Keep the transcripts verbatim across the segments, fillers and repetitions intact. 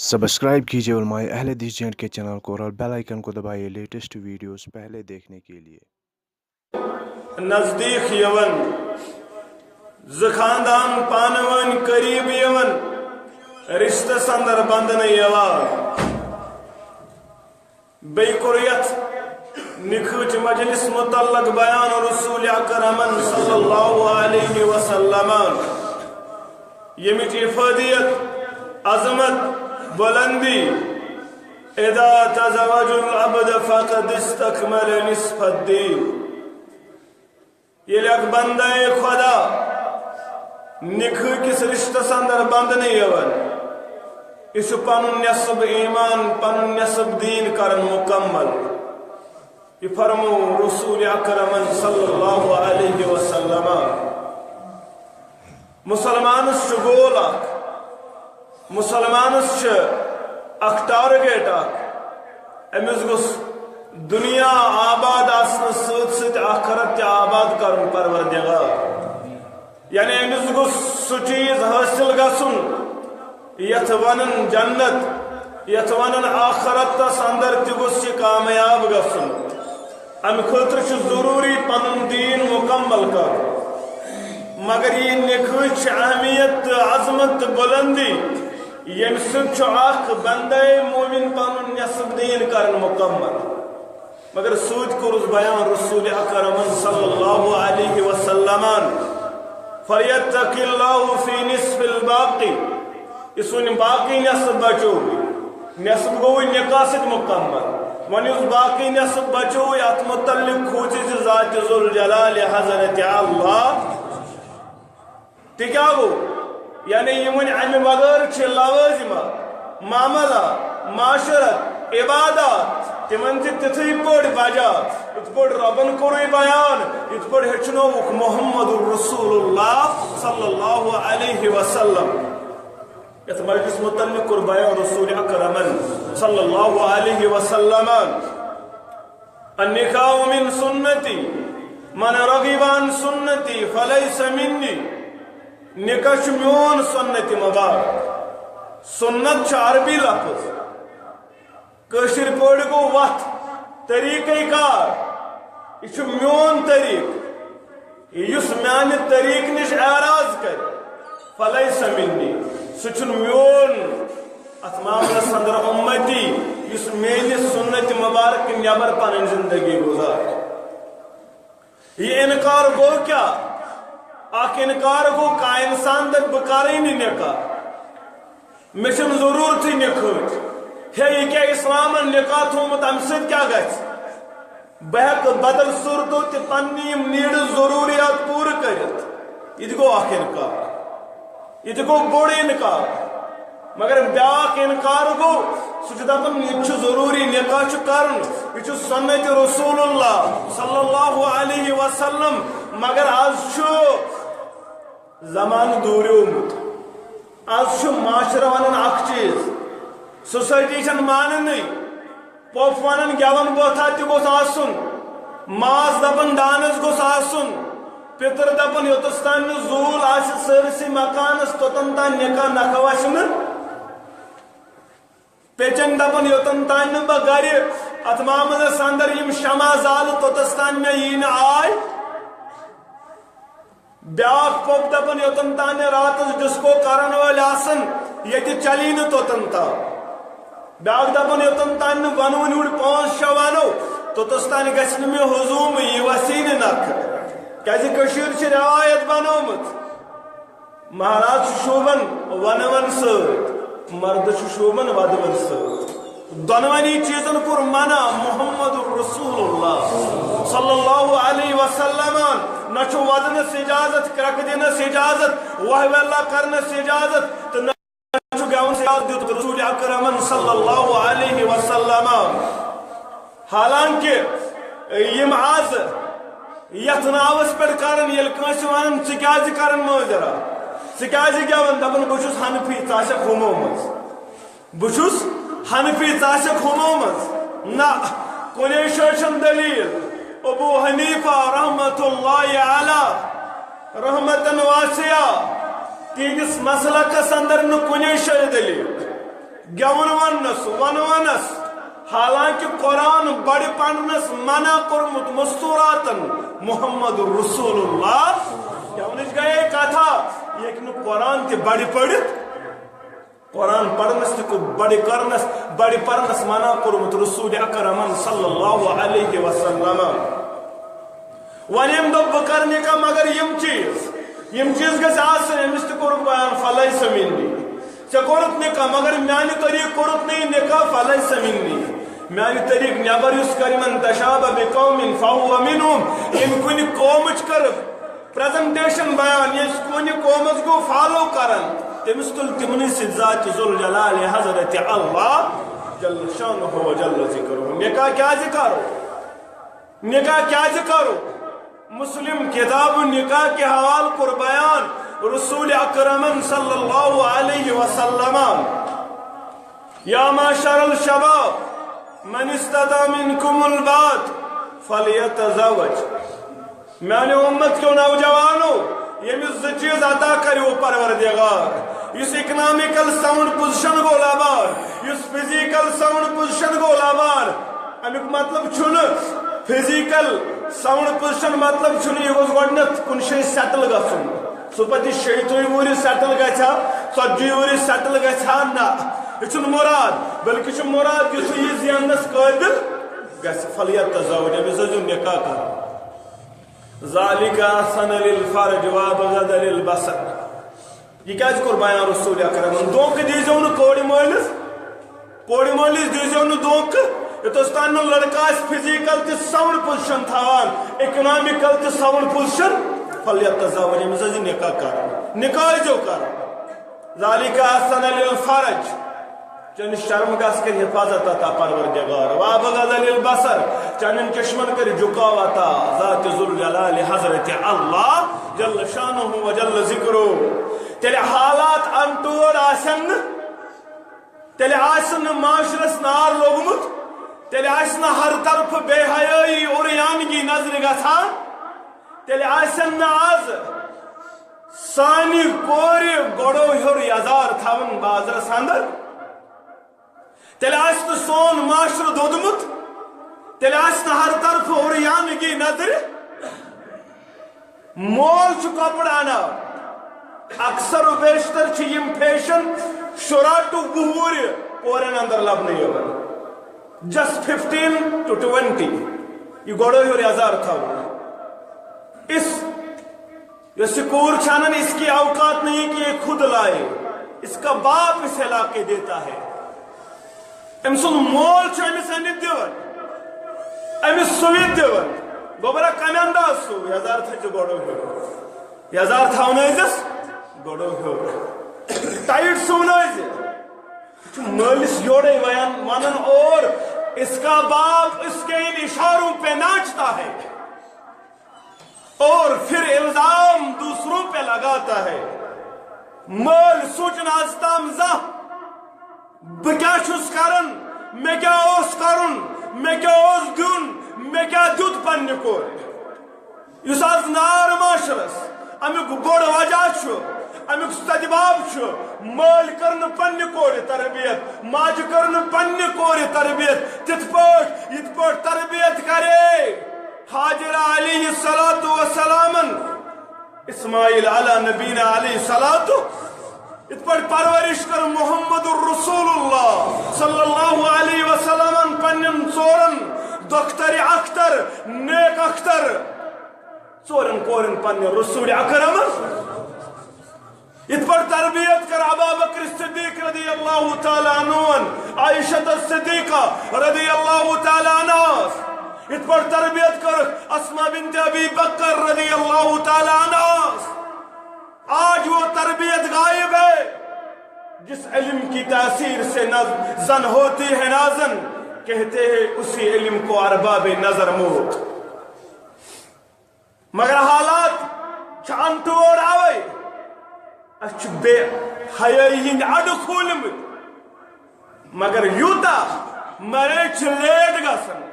Subscribe کیجیے علماء اہل حدیث جے اینڈ کے چینل کو اور بیل آئیکن کو دبائیے لیٹسٹ ویڈیوز پہلے دیکھنے کے لیے۔ نزدیک یوان، زٕ خاندان پانہٕ ؤنۍ قریب یوان، رشتہٕ سندر بندنہٕ یوان۔ بیٚیہِ کوٚر یتھ نکاحٕچ مجلس متعلق بیان رسول اکرمن صلی اللہ علیہ وسلمن، ییٚمِچ افادیت، عظمت، بلندی، اذا تزوج العبد فقد استكمل نصف الدين۔ ییٚلہِ اکھ بندے خدا نکاح کِس رشتس اندر بندنہٕ یِوان، یہِ چھُ پنُن نصف ایمان، پنُن نصف دین کران مکمل۔ یہِ فرمو رسول اکرمن صلی اللہ علیہ وسلم۔ مسلمانس چھُ گول اکھ، مسلمانس چھُ اکھ ٹارگیٹ اکھ، أمِس گوٚژھ دُنیا آباد آسنس سۭتۍ سۭتۍ آخرت تہِ آباد کرُن پروردگار۔ یعنی أمِس گوٚژھ سُہ چیٖز حٲصِل گژھُن یتھ ونان جنت، یتھ ونان آخرتس اندر تہِ گوٚژھ یہِ کامیاب گژھُن۔ امہِ خٲطرٕ چھُ ضروٗری پنُن دیٖن مُکمل کرُن۔ مگر یہِ نِکاح چھِ اہمیت تہٕ عظمت تہٕ بُلندی، ییٚمہِ سۭتۍ چھُ اکھ بندے مومن پنُن نصف دیٖن کران مُکمل۔ مگر سۭتۍ کوٚرُس بیان رسول اکرمن صلی اللہ علیہ وسلمن، فَلْيَتَّقِ اللَّهُ فِي نِصْفِ الْبَاقِي۔ یُس وۄنۍ باقٕے نصف بچووُے، نصف گوٚوُے نکاح سۭتۍ مُکمل۔ وۄنۍ یُس باقٕے نصف بچووُے، اتھ متعلق کھوژِ زِ ذات ذوالجلال حضرت اللہ۔ تہِ کیٛاہ گوٚو؟ یعنی یِم وۄنۍ امہِ بغٲر چھِ لوٲزمہ، معاملہ، معاشرت، عبادات، تِمن تہِ تِتھٕے پٲٹھۍ بجا، یِتھ پٲٹھۍ رۄبن کوٚرُے بیان، یِتھ پٲٹھۍ ہیٚچھنووُکھ محمد رسول اللہ صلی اللہ علیہ وسلم۔ یتھ مجلس متعلق کوٚر بیان رسول اکرمن صلی اللہ علیہ وسلمن، النکاح من سنتی، من رغب عن سنتی فلیس منی۔ نکاح چھُ میون سنت مبارک۔ سنت چھُ عربی لفظ، کٲشِر پٲٹھۍ گوٚو وتھ، طریٖقہٕ کار۔ یہِ چھُ میون طریٖقہٕ۔ یُس میانہِ طریٖقہٕ نِش اعراض کرِ، فلیس منی، سُہ چھُنہٕ میون۔ اتھ معاملس اندر اُمتی، یُس میٲنِس سُنت مبارک نٮ۪بر پنٕنۍ زندگی گُزارِ۔ یہِ انکار گوٚو کیٛاہ؟ اکھ انکار گوٚو، کانٛہہ انسان دپہِ، بہٕ کرٕے نہٕ نکاح۔ مےٚ چھُنہٕ ضروٗرتھٕے نِکاحٕچ۔ ہے، یہِ کیٛاہ اسلامن نِکاح تھوٚومُت، اَمہِ سۭتۍ کیٛاہ گژھِ؟ بہٕ ہٮ۪کہٕ بدل صوٗرتو تہِ پننہِ یِم نیٖڈٕس، ضروٗریات پوٗرٕ کٔرِتھ۔ یہِ تہِ گوٚو اکھ انکار۔ یہِ تہِ گوٚو بوٚڑ انکار۔ مگر بیٛاکھ انکار گوٚو، سُہ چھُ دپان، یہِ تہِ چھُ ضروٗری، نِکاح چھُ کرُن۔ یہِ چھُ سنت رسول اللہ صلی اللہ علیہ وسلم۔ مگر از چھُ زمانہٕ دوٗریومُت۔ از چھُ معاشرٕ ونان اکھ چیٖز، سوسایٹی چھنہٕ مانانٕے۔ پۄپھ ونان گٮ۪ون بٲتھا تہِ گوٚژھ آسُن، ماس دپان ڈانس گوٚژھ آسُن، پِتٕر دپان یوٚتس تام نہٕ زوٗل آسہِ سٲرسٕے مکانس، توٚتن تام نکاح نکھٕ وسہِ نہٕ۔ پیچن دپان یوٚتن تام نہٕ بہٕ گرِ اتھ معاملس اندر یِم شمع زالہٕ، توٚتس تام مےٚ یی نہٕ آے۔ بیٛاکھ پۄپھ دپان یوٚتن تام نہٕ راتس ڈسکو کرن وٲلۍ آسن، ییٚتہِ چلی نہٕ توٚتن تام۔ بیٛاکھ دپان یوٚتن تام نہٕ ونوٕنۍ ہُنٛد پانٛژھ شےٚ ونو، توٚتس تام گژھِ نہٕ مےٚ ہزوٗم، یہِ وسی نہٕ نکھٕ۔ کیازِ کٔشیٖر چھِ رٮ۪وایت بنٲومٕژ۔ مہراز چھُ شوٗبان وَنوَن سۭتۍ، مردٕ چھُ شوٗبان وَدوَن سۭتۍ۔ دۄنوَنی چیٖزن کوٚر منع محمد رسول اللہ صلی اللہ علیہ وسلمن۔ نہ چھُ وَدنس اجازت، کرٛٮ۪کہٕ دِنس اجازت، واہ ویلا کرنس اجازت، تہٕ نہ چھُ گٮ۪وُن اجازت دیُت رسول اکرمن صلی اللہ علیہ وسلمن۔ حالانکہ یِم از یتھ ناوس پٮ۪ٹھ کران، ییٚلہِ کٲنٛسہِ ونان، "ژٕ کیازِ کران مٲنزرا؟ ژٕ کیازِ گٮ۪وان؟" دپان، "بہٕ چھُس حنفی، ژٕ آسکھ ہُمو منٛز۔ بہٕ چھُس حنفی، ژٕ آسکھ ہُمو منٛز۔" نہ، کُنے جایہِ چھنہٕ دلیل۔ ابو حنیفہ رحمت اللہ علیہ، رحمتن واسعہ، تِہنٛدِس مسلکس اندر نہٕ کُنے جایہِ دلیل۔ گٮ۪وُن وننس، ونہٕ ونس، حالانکہ قرآن بڑِ پرنس منع کوٚرمُت مستوراتن۔ محمد رسول اللہ گٮ۪ونٕچ گٔیے کتھا، یہِ ہیٚکہِ نہٕ قرآن تہِ بڑِ پٔرِتھ۔ قرآن پرنس تہِ کوٚر بڑِ کرنس، بڑِ پرنس منع کوٚرمُت رسول اکرمن صلی اللہ علیہ وسلم۔ وۄنۍ ییٚمۍ دوٚپ، "بہٕ کرٕ نکاح، مگر یِم چیٖز، یِم چیٖز گژھِ آسٕنۍ"، أمِس تہِ کوٚرُکھ بیان، "فلیس منی"۔ ژےٚ کوٚرُتھ نکاح، مگر میانہِ طریٖقہٕ کوٚرُتھ نہٕ یہِ نکاح، فلیس منی۔ میانہِ طریٖقہٕ نٮ۪بر یُس کرِ، من تشابہ بقوم فہو منہم، ییٚمہِ کُنہِ قومٕچ کٔر پریزنٹیشن بیان، یُس کُنہِ قومس گوٚو فالو کران، تٔمِس تُل تِمنٕے سۭتۍ ذات ذوالجلال حضرت اللہ جل شانہ و جل ذکرہ۔ نکاح کیازِ کرو؟ نکاح کیازِ کرو؟ مسلم کتاب نکاح کے حوال کوٚر بیان رسول اکرمن صلی اللہ علیہ وسلم، "یا معشر الشباب، من استطاع منکم الباءۃ فلیتزوج"۔ میانہِ امت کیو نوجوانو، ییٚمِس زٕ چیٖز عطا کریو پروردگار، یُس اکنامکل ساؤنڈ پوزیشن گوٚو لبار، یُس فزیکل ساؤنڈ پوزیشن گوٚو لبار، امیُک مطلب چھُنہٕ فزیکل ساؤنڈ پوزیشن، مطلب چھُنہٕ یہِ گوٚژھ گۄڈٕنیتھ کُنہِ جایہِ سیٹل گژھُن۔ سُہ پتہٕ شیٚیہِ ترٕٛہہِ وُہرِ سیٹل گژھِ ہا، ژتجی وُہرِ سیٹل گژھِ ہا، نہ، یہِ چھُنہٕ مراد، بلکہِ چھُ مراد یُتھُے یہِ زیننس قٲبل گژھِ، فلیتزوج، أمِس ٲسۍزیو نکاح کران۔ ذالک احسن للفرج وابغض للبصر۔ یہِ کیازِ کوٚر بیان رسول اکرمن؟ دھوکہٕ دیٖزیو نہٕ کورِ مٲلِس، کورِ مٲلِس دیٖزیو نہٕ دھوکہٕ۔ یوٚتس تام نہٕ لڑکہٕ آسہِ فزیکل تہِ ساؤنڈ پوزیشن تھاوان، اکنامکل تہِ ساؤنڈ پوزیشن، فلیتزوج، أمِس ٲسۍزِ نکاح کران، نکاح ٲسۍزیو کران۔ ذالک احسن للفرج، چٲنِس شرمگاہس کٔرۍ حفاظت عطا پروردگار۔ وابغض للبصر، چانٮ۪ن چشمن کٔرۍ جُکاو عطا ذات ذوالجلال حضرت اللہ جل شانہ و جل ذکرہ۔ تیٚلہِ حالات انٹوڑ آسن نہٕ، تیٚلہِ آسہِ نہٕ معاشرس نار لوٚگمُت، تیٚلہِ آسہِ نہٕ ہر طرفہٕ بے حیٲیی عریانگی نظرِ گژھان، تیٚلہِ آسن نہٕ از سانہِ کورِ گۄڈو ہیوٚر یزار تھاوان بازرس اندر، تیٚلہِ آسہِ نہٕ سون معاشرٕ دوٚدمُت، تیٚلہِ آسہِ نہٕ ہر طرفہٕ عریانگی نظرِ۔ مول چھُ کپُر انان۔ اکثر و بیشتر چھِ یِم فیشن شُراہ to وُہ وُہرِ کورٮ۪ن اندر لبنہٕ یِوان۔ Just fifteen to twenty۔ یہِ گۄڈو ہیوٚر یزار تھاوُن۔ اس یۄس یہِ کوٗر چھِ انان، اس کی اوقات نہیں کہ یہ خود لائے، اس کا باپ اسے لا کے دیتا ہے۔ أمۍ سُنٛد مول چھُ أمِس أنِتھ دِوان، أمِس سُوِتھ دِوان۔ گوٚبرا، کَمہِ انداز سُو؟ یَزار تھٲیزِ گۄڈٕ ہیوٚر۔ یَزار تھاونٲیزٮ۪س گۄڈٕ ہیوٚر۔ ٹایٹ سُونٲیزِ۔ یہِ چھُ مٲلِس یورَے وَیان، وَنان، اور اس کا باپ اس کے ان اشاروں پہ ناچتا ہے۔ اور پھر الزام دوسروں پہ لگاتا ہے۔ مٲلۍ سوٗنٛچ نہٕ از تام زانٛہہ، بہٕ کیٛاہ چھُس کران، مےٚ کیٛاہ اوس کرُن، مےٚ کیٛاہ اوس دیُن، مےٚ کیٛاہ دیُت پننہِ کورِ۔ یُس از نار معاشرس امیُک بوٚڑ وجہ چھُ، امیُک سبب چھُ، مٲلۍ کٔر نہٕ پننہِ کورِ تربیت، ماجہِ کٔر نہٕ پننہِ کورِ تربیت تِتھ پٲٹھۍ، یِتھ پٲٹھۍ تربیت کرے ہاجرہ علیہ الصلوۃ والسلام، اسماعیل علی نبینا علیہ الصلوۃ، یِتھ پٲٹھۍ پرورش کٔر محمد رسول اللہ صلی اللہ علیہ وسلمن پننٮ۪ن ژورن دختر اختر، نیک اختر، ژورن کورٮ۪ن پننہِ رسول اکرمس۔ یِتھ پٲٹھۍ تربیت کٔر ابا بکر صدیق رضی اللہ تعالیٰ عنہ، عائشہ صدیقہ رضی اللہ تعالیٰ عنہس۔ یِتھ پٲٹھۍ تربیت کٔرٕکھ اسما بنت ابی بکر رضی اللہ تعالیٰ عنہس۔ آج وہ تربیت غائب ہے، جس علم کی تاثیر سے نز-، زن ہوتی ہے نازن، کہتے ہیں اسی علم کو ارباب نظر موت۔ مگر حالات چھِ انٹوڑ اوے۔ اسہِ چھِ بے حیٲیی ہٕنٛدۍ اڈٕ کھوٗلمٕتۍ۔ مگر یوٗتاہ مریج چھِ لیٹ گژھان،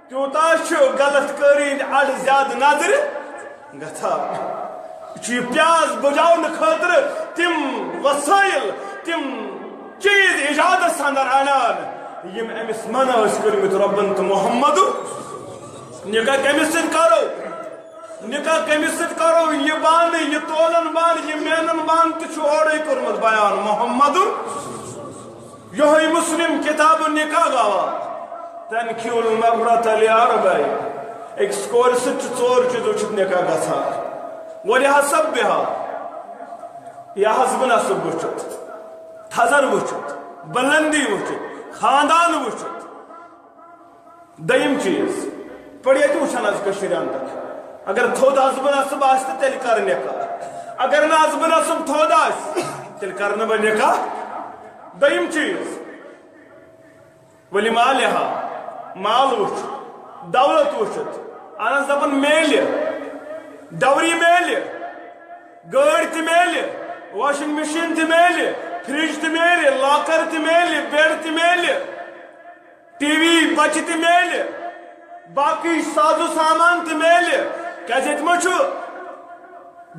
تیوٗتاہ چھِ غلط کٲری ہٕنٛدۍ اڈٕ زیادٕ نظرِ گژھان۔ یہِ چھُ یہِ پیاز بجاونہٕ خٲطرٕ تِم وسٲیِل، تِم چیز ایجادس اندر انان، یم أمس منع ٲسۍ کٔرمٕتۍ رۄبن تہٕ محمدن۔ نکاح کٔمِس سۭتۍ کرو؟ نکاح کٔمِس سۭتۍ کرو؟ یہِ بانہٕ، یہِ تولن بانہٕ، یہِ مینن بانہٕ تہِ چھُ اورے کوٚرمُت بیان محمدن۔ یہوے مسلم کتاب النکاح گواہ، تنکیح المرأة لأربع۔ أکِس کورِ سۭتۍ چھِ ژور چیٖز وٕچھِتھ نکاح گژھان۔ ولحسبها، یا حسب نسب وٕچھِتھ، تھزر وٕچھِتھ، بلندی وٕچھِتھ، خاندان وٕچھِتھ۔ دوٚیِم چیٖز، پٲٹھۍ ییٚتہِ وٕچھان آز کٔشیٖرِ اندر، اگر تھوٚد حسب نسب آسہِ تہٕ تیٚلہِ کر نکاح، اگر نہٕ حسب نسب تھوٚد آسہِ تیٚلہِ کر نہٕ بہٕ نکاح۔ دوٚیِم چیٖز، ولمالها، مال وٕچھِتھ، دولت وٕچھِتھ، اہن حظ دپان میلہِ، ڈوری میلہِ، گٲڑۍ تہِ میلہِ، واشنگ مشین تہِ میلہِ، فرج تہِ میلہِ، لاکر تہِ میلہِ، بیڈ تہِ میلہِ، ٹی وی بچہِ تہِ میلہِ، باقٕے ساز و سامان تہِ میلہِ۔ کیازِ ییٚتہِ ما چھُ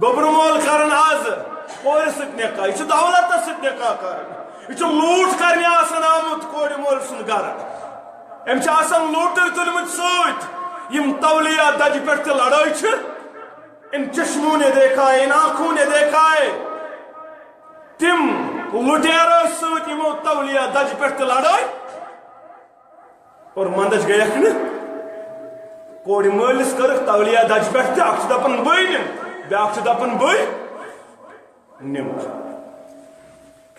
گوٚبرٕ مول کران آز کورِ سۭتۍ نکاح، یہِ چھُ دولتس سۭتۍ نکاح کران، یہِ چھُ لوٗٹھ کرنہِ آسان آمُت کورِ مول سُنٛد گرٕ۔ أمۍ چھِ آسان لوٗٹر تُلمٕتۍ سۭتۍ، یِم تولیہ دجہِ پٮ۪ٹھ تہِ لڑٲے چھِ۔ ان چشموں نے دیکھا ہے، ان آنکھوں نے دیکھا ہے، تِم لُٹیرٕ سۭتۍ یِمو تولیہ دجہِ پٮ۪ٹھ تہِ لڑٲے۔ اور مندچ گٔیکھ نہٕ۔ کورِ مٲلِس کٔرٕکھ تولیہ دجہِ پٮ۪ٹھ تہِ، اکھ چھُ دپان بٕے نِم، بیاکھ چھُ دپان بٕے نِم۔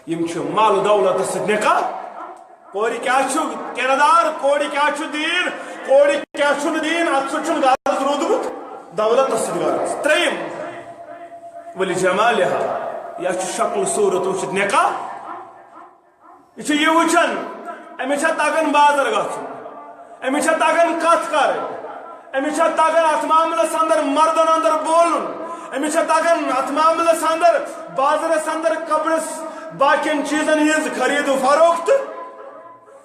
یِم چھِ مال دولتس سۭتۍ نکاح۔ کورِ کیٛاہ چھُ کردار، کورِ کیٛاہ چھُ دیٖن، کورِ کیٛاہ چھُنہٕ دیٖن، اتھ سۭتۍ چھُنہٕ غرض روٗدمُت، دولتس سۭتۍ غرض۔ ترٛیٚیِم، ولجمالها، یا چھُ شکل صوٗرت وٕچھِتھ نکاح۔ یہِ چھُ یہِ وٕچھان، أمِس چھا تَگان بازر گژھُن، أمِس چھا تَگان کَتھ کَرٕنۍ، أمِس چھا تَگان اَتھ معاملَس اندر مردن اندر بولُن، أمِس چھا تَگان اَتھ معاملَس اندر بازرَس اندر کپرس باقین چیٖزن ہٕنٛز خرید و فروخت۔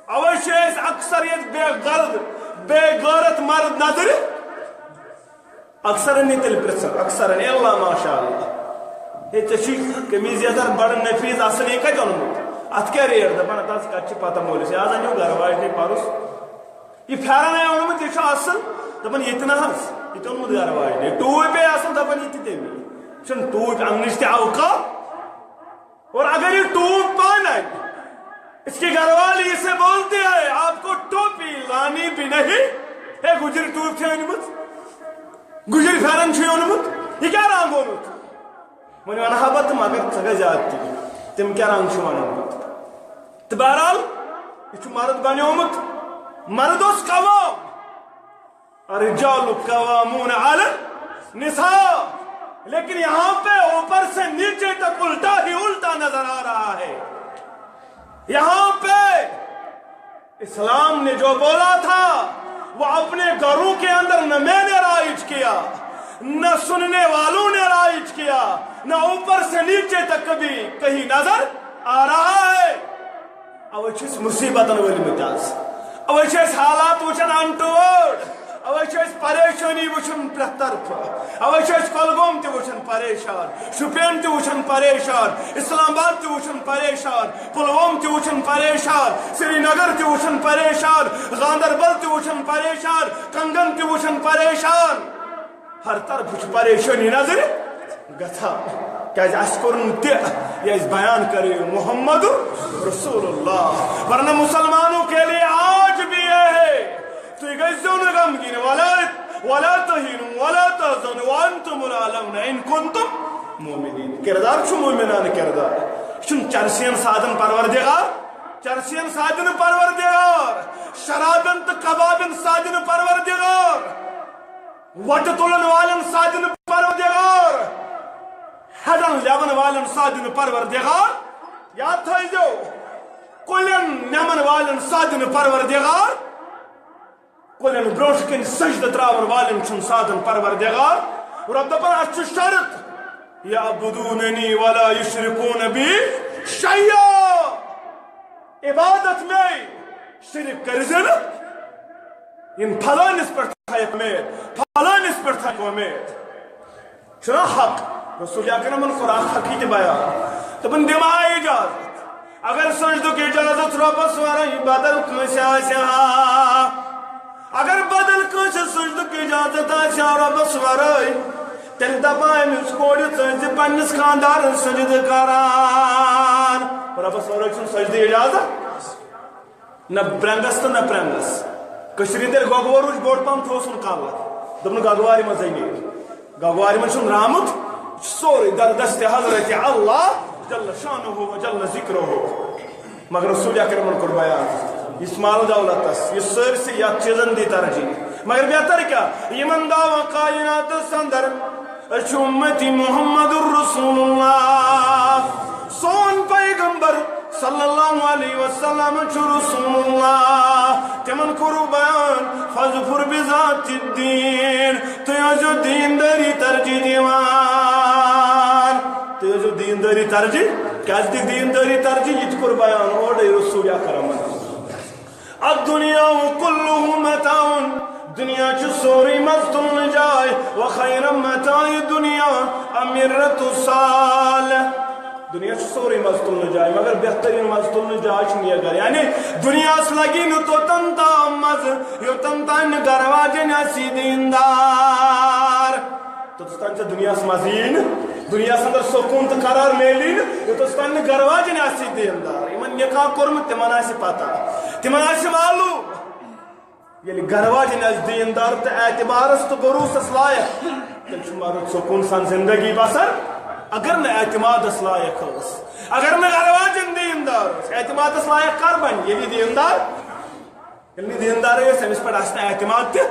اَوَے چھِ أسۍ اکثر ییٚتہِ بے غرض، بے غیرت مرد نظرِ۔ اکثرن یہِ تیٚلہِ پرژھان، اکثرن، الا ماشاء اللہ۔ ہے، ژےٚ چھُے قمیٖض یزار بڑٕ نفیٖس اصل، یہِ کتہِ اوٚنمُت؟ اتھ کیٛاہ ریٹ؟ دپان، اتھ حظ کتہِ چھِ پتہ مٲلِس، یہِ حظ انیو گرٕ واجنہِ پرُس۔ یہِ پھیرن ہے اوٚنمُت، یہِ چھُ اصل۔ دپان، یہِ تہِ نہ حظ، یہِ تہِ اوٚنمُت گرٕ واجنہِ۔ ٹوٗپۍ ہے اصل، دپان، یہِ تہِ تٔمی۔ چھُنہٕ ٹوٗپۍ اننٕچ تہِ اوقات۔ اور اگر یہ ٹوپ پہن ہے، اس کی گھر والی اسے بولتی ہے، آپ کو ٹوپی لانی بھی نہیں۔ ہے، گُجرۍ ٹوپ چھِ أنمٕژ، گُجرۍ پھٮ۪رن چھُ اوٚنمُت، یہِ کیٛاہ رنٛگ اوٚنُتھ؟ وۄنۍ ونہٕ ہا بہٕ تہٕ مگر ژٕ گژھ زیادٕ تہِ، تِم کیٛاہ رنٛگ چھِ ونان؟ تہٕ بہرحال، یہِ چھُ مرد بنیومُت، مرد اوس قوام۔ الرجال قوامون علی النساء۔ لیکن یہاں پہ اوپر سے نیچے تک الٹا ہی الٹا نظر آ رہا ہے۔ یہاں پہ اسلام نے جو بولا تھا، وہ اپنے گھروں کے اندر نہ میں نے رائج کیا، نہ سننے والوں نے رائج کیا، نہ اوپر سے نیچے تک کبھی کہیں نظر آ رہا ہے۔ اوے چھِ أسۍ مُصیٖبتن ؤلمٕتۍ آز۔ اوے چھِ أسۍ حالات وٕچھان انٹوٲڑ۔ اوے چھِ أسۍ پریشٲنی وٕچھان پرٛٮ۪تھ طرفہٕ۔ اوے چھِ أسۍ کۄلگوم تہِ وٕچھان پریشان، شُپین تہِ وٕچھان پریشان، اسلام آباد تہِ وٕچھان پریشان، پُلووم تہِ وٕچھان پریشان، سرینگر تہِ وٕچھان پریشان، گاندربل تہِ وٕچھان پریشان، کنگن تہِ وٕچھان پریشان۔ ہر طرفہٕ چھِ پریشٲنی نظرِ گژھان۔ کیازِ اَسہِ کوٚر نہٕ تہِ، یہِ اَسہِ بیان کرے محمد رسول اللہ۔ ورنہ مسلمانوں کے لیے آج بھی یہ ہے، تُہۍ گٔژھۍزیو نہٕ غمگیٖن، ولا، ولا تہینوا ولا تحزنوا وانتم الاعلون ان کنتم مؤمنین۔ کردار چھُ مومنانہٕ کردار۔ یہِ چھُنہٕ چرسین سادن پروردگار، چرسین سادن پروردگار، شرابن تہٕ کبابن سادن پروردگار۔ وۄٹہٕ تُلن والٮ۪ن سادِ نہٕ پروردگار، ہٮ۪ڈن لٮ۪ون والٮ۪ن سادِ نہٕ پروردگار، یاد تھٲیزیو، کُلٮ۪ن نٮ۪من والٮ۪ن سادِ نہٕ پروردگار، کُلٮ۪ن برونٛٹھ کَنۍ سجدٕ تراون والٮ۪ن چھُنہٕ سادن پروردگار۔ رۄب دپان، اتھ چھُ شرط، یعبدوننی ولا یشرکون بی شیئا، عبادت مے، شرک کٔرزِ نہٕ۔ یِم فلٲنِس پٮ۪ٹھ تھایَکھ اُمید، فلٲنِس پٮ۪ٹھ تھایَکھ اُمید۔ چھُنہ حق؟ رسول اکرمن کوٚر اکھ حق یہِ تہِ بیان۔ دوٚپُن، دِمہٕ ہا اجازت، اگر سجدُک اجازت رۄبس ورٲے بدل کٲنٛسہِ آسہِ ہا، اگر بدل کٲنٛسہِ سجدُک اجازت آسہِ ہا رۄبس ورٲے، تیٚلہِ دپہٕ ہا أمِس کورِ، ژٕ ٲسۍ زِ پننِس خانٛدارس سجدٕ کران۔ رۄبس ورٲے چھُنہٕ سجدٕ اجازت۔ نہ برنگس تہٕ نہ پرنگس۔ کٔشیٖرِ ہٕنٛدۍ گۄگوٲرۍ وٕچھ بوٚڑ پہم تھوسُن کلہٕ۔ دوٚپُن گۄگوارِ منٛزٕے نیرِ۔ گۄگوارِ منٛز چھُنہٕ درٛامُت، یہِ چھُ سورُے در دست حضرت اللہ جل شانہ و جل ذکرہ۔ مگر رسول اکرمن کوٚر بیان، یُس مال دولتس، یُس سٲرسٕے یتھ چیٖزن دی ترجیح۔ مگر بہتر کیٛاہ؟ یِمن دعویٰ کائناتس اندر أسۍ چھِ اُمتی محمد رسول اللہ۔ سون پیغمبر صلی اللہ علیہ وسلم چھُ رسول اللہ۔ تِمن کوٚرُکھ بیان، فاظفر بذات الدین۔ تُہۍ ٲسۍزیو دیندٲری ترجیح دِوان۔ تُہۍ ٲسۍزیو دیندٲری ترجیح۔ کیٛازِ دِکھ دیندٲری ترجیح؟ یہِ تہِ کوٚر بیان اورَے رسول اکرمن۔ الدنیا کلہ متاع، دنیا چھُ سورُے مزٕ تُلنہٕ جاے، و خیر متاع دنیا امرۃ الصالح۔ دنیا چھُ سورُے مزٕ تُلنہٕ جاے، مگر بہترین مزٕ تُلنہٕ جاے چھِ نیک گرٕ۔ یعنی دنیاہس لگی نہٕ توٚتن تام مزٕ، یوٚتن تام نہٕ گرٕ واجٮ۪ن آسی دیندار۔ توٚتس تام ژےٚ دُنیاہس مزٕ یی نہٕ، دُنیاہس اندر سکوٗن تہٕ قرار میلی نہٕ، یوٚتس تام نہٕ گرٕ واجٮ۪ن آسی دیندار۔ یِمن نکاح کوٚرمُت، تِمن آسہِ پتہ، تِمن آسہِ معلوم۔ ییٚلہِ گرٕ واجٮ۪ن آسہِ دیندار تہٕ اعتبارس تہٕ بروسس لایق، تیٚلہِ چھُ مرد سکوٗن سان زندگی بسر۔ اگر نہٕ اعتمادس لایق ٲس، اگر نہٕ گرٕ واجٮ۪ن دیندار ٲس، اعتمادس لایق کر بنہِ؟ ییٚلہِ دیندار، ییٚلہِ نہٕ دیندارٕے ٲس، أمِس پٮ۪ٹھ آسہِ نہٕ اعتماد تہِ۔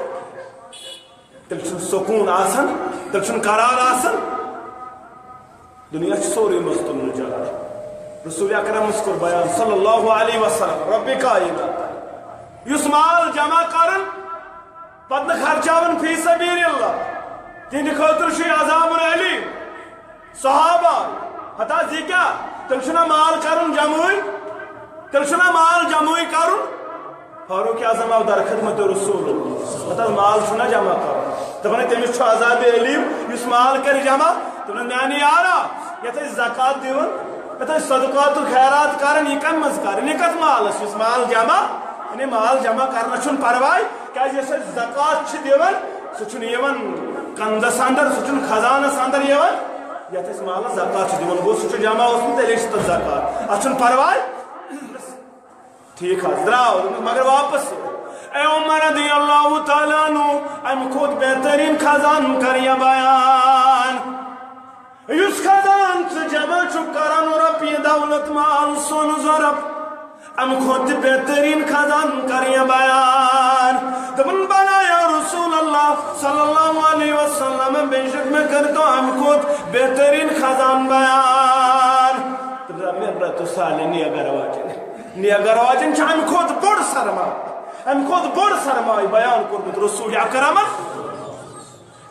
تیٚلہِ چھُنہٕ سکوٗن آسان، تیٚلہِ چھُنہٕ قرار آسان۔ دُنیا چھُ سورُے مزٕ تُلنہٕ جاے۔ رسول اکرمس کوٚر بیان صلی اللہ علیہ وسلم، رب کائنات، یُس مال جمع کرُن، پتہٕ نہٕ خرچاوُن فی سبیل اللہ، تِہنٛدِ خٲطرٕ چھُ یہِ عذاب الیم۔ صحابہ، ہتا زِ کیٛاہ؟ تیٚلہِ چھُنہ مال کرُن جمعٕے؟ تیٚلہِ چھُنہ مال جمعٕے کرُن؟ فاروق اعظم آو در خدمت رسول اللہ۔ ہتا مال چھُنہ جمع کرُن۔ دپان ہے، تٔمِس چھُ عذاب علیم، یُس مال کرِ جمع۔ دوٚپُن، میانہِ یارا، یتھ أسۍ زکوٰۃ دِوان، یتھ أسۍ صدقات و خیرات کران، یہِ کمہِ منٛز کران؟ یہِ کتھ مالس؟ یُس مال جمع، یعنی مال جمع کرنس چھُنہٕ پرواے، کیازِ یۄس أسۍ زکوٰۃ چھِ دِوان، سُہ چھُنہٕ یِوان کنزس اندر، سُہ چھُنہٕ خزانس اندر یِوان۔ یتھ أسۍ مالس زکوٰۃ چھِ دِوان، گوٚو سُہ چھُ جمع اوسمُت، تیٚلے چھُ تتھ زکوٰۃ، اتھ چھُنہٕ پرواے۔ ٹھیک حظ، درٛاو، دوٚپمَس، مگر واپس۔ اے عمر رضی اللہ تعالیٰ عنہ، امہِ کھۄتہٕ بہتریٖن خزان کر یا بیان۔ یُس خزان ژٕ جمع چھُکھ کران، رۄپیہِ دولت مال سۄن زرب، امہِ کھۄتہٕ تہِ بہتریٖن خزان کر یا بیان۔ دوٚپُن، بلہ یا رسول اللہ صلی اللہ علیہ وسلم، بے شک مےٚ کٔرۍتو امہِ کھۄتہٕ بہتریٖن خزان بیان۔ تہٕ مےٚ رٹو سالہِ نیک گرٕ واجٮ۪ن۔ نیک گرٕ واجٮ۪ن چھِ امہِ کھۄتہٕ بوٚڑ سرمایہ، امہِ کھۄتہٕ بوٚڑ سرمایہ بیان کوٚرمُت رسول اکرمن۔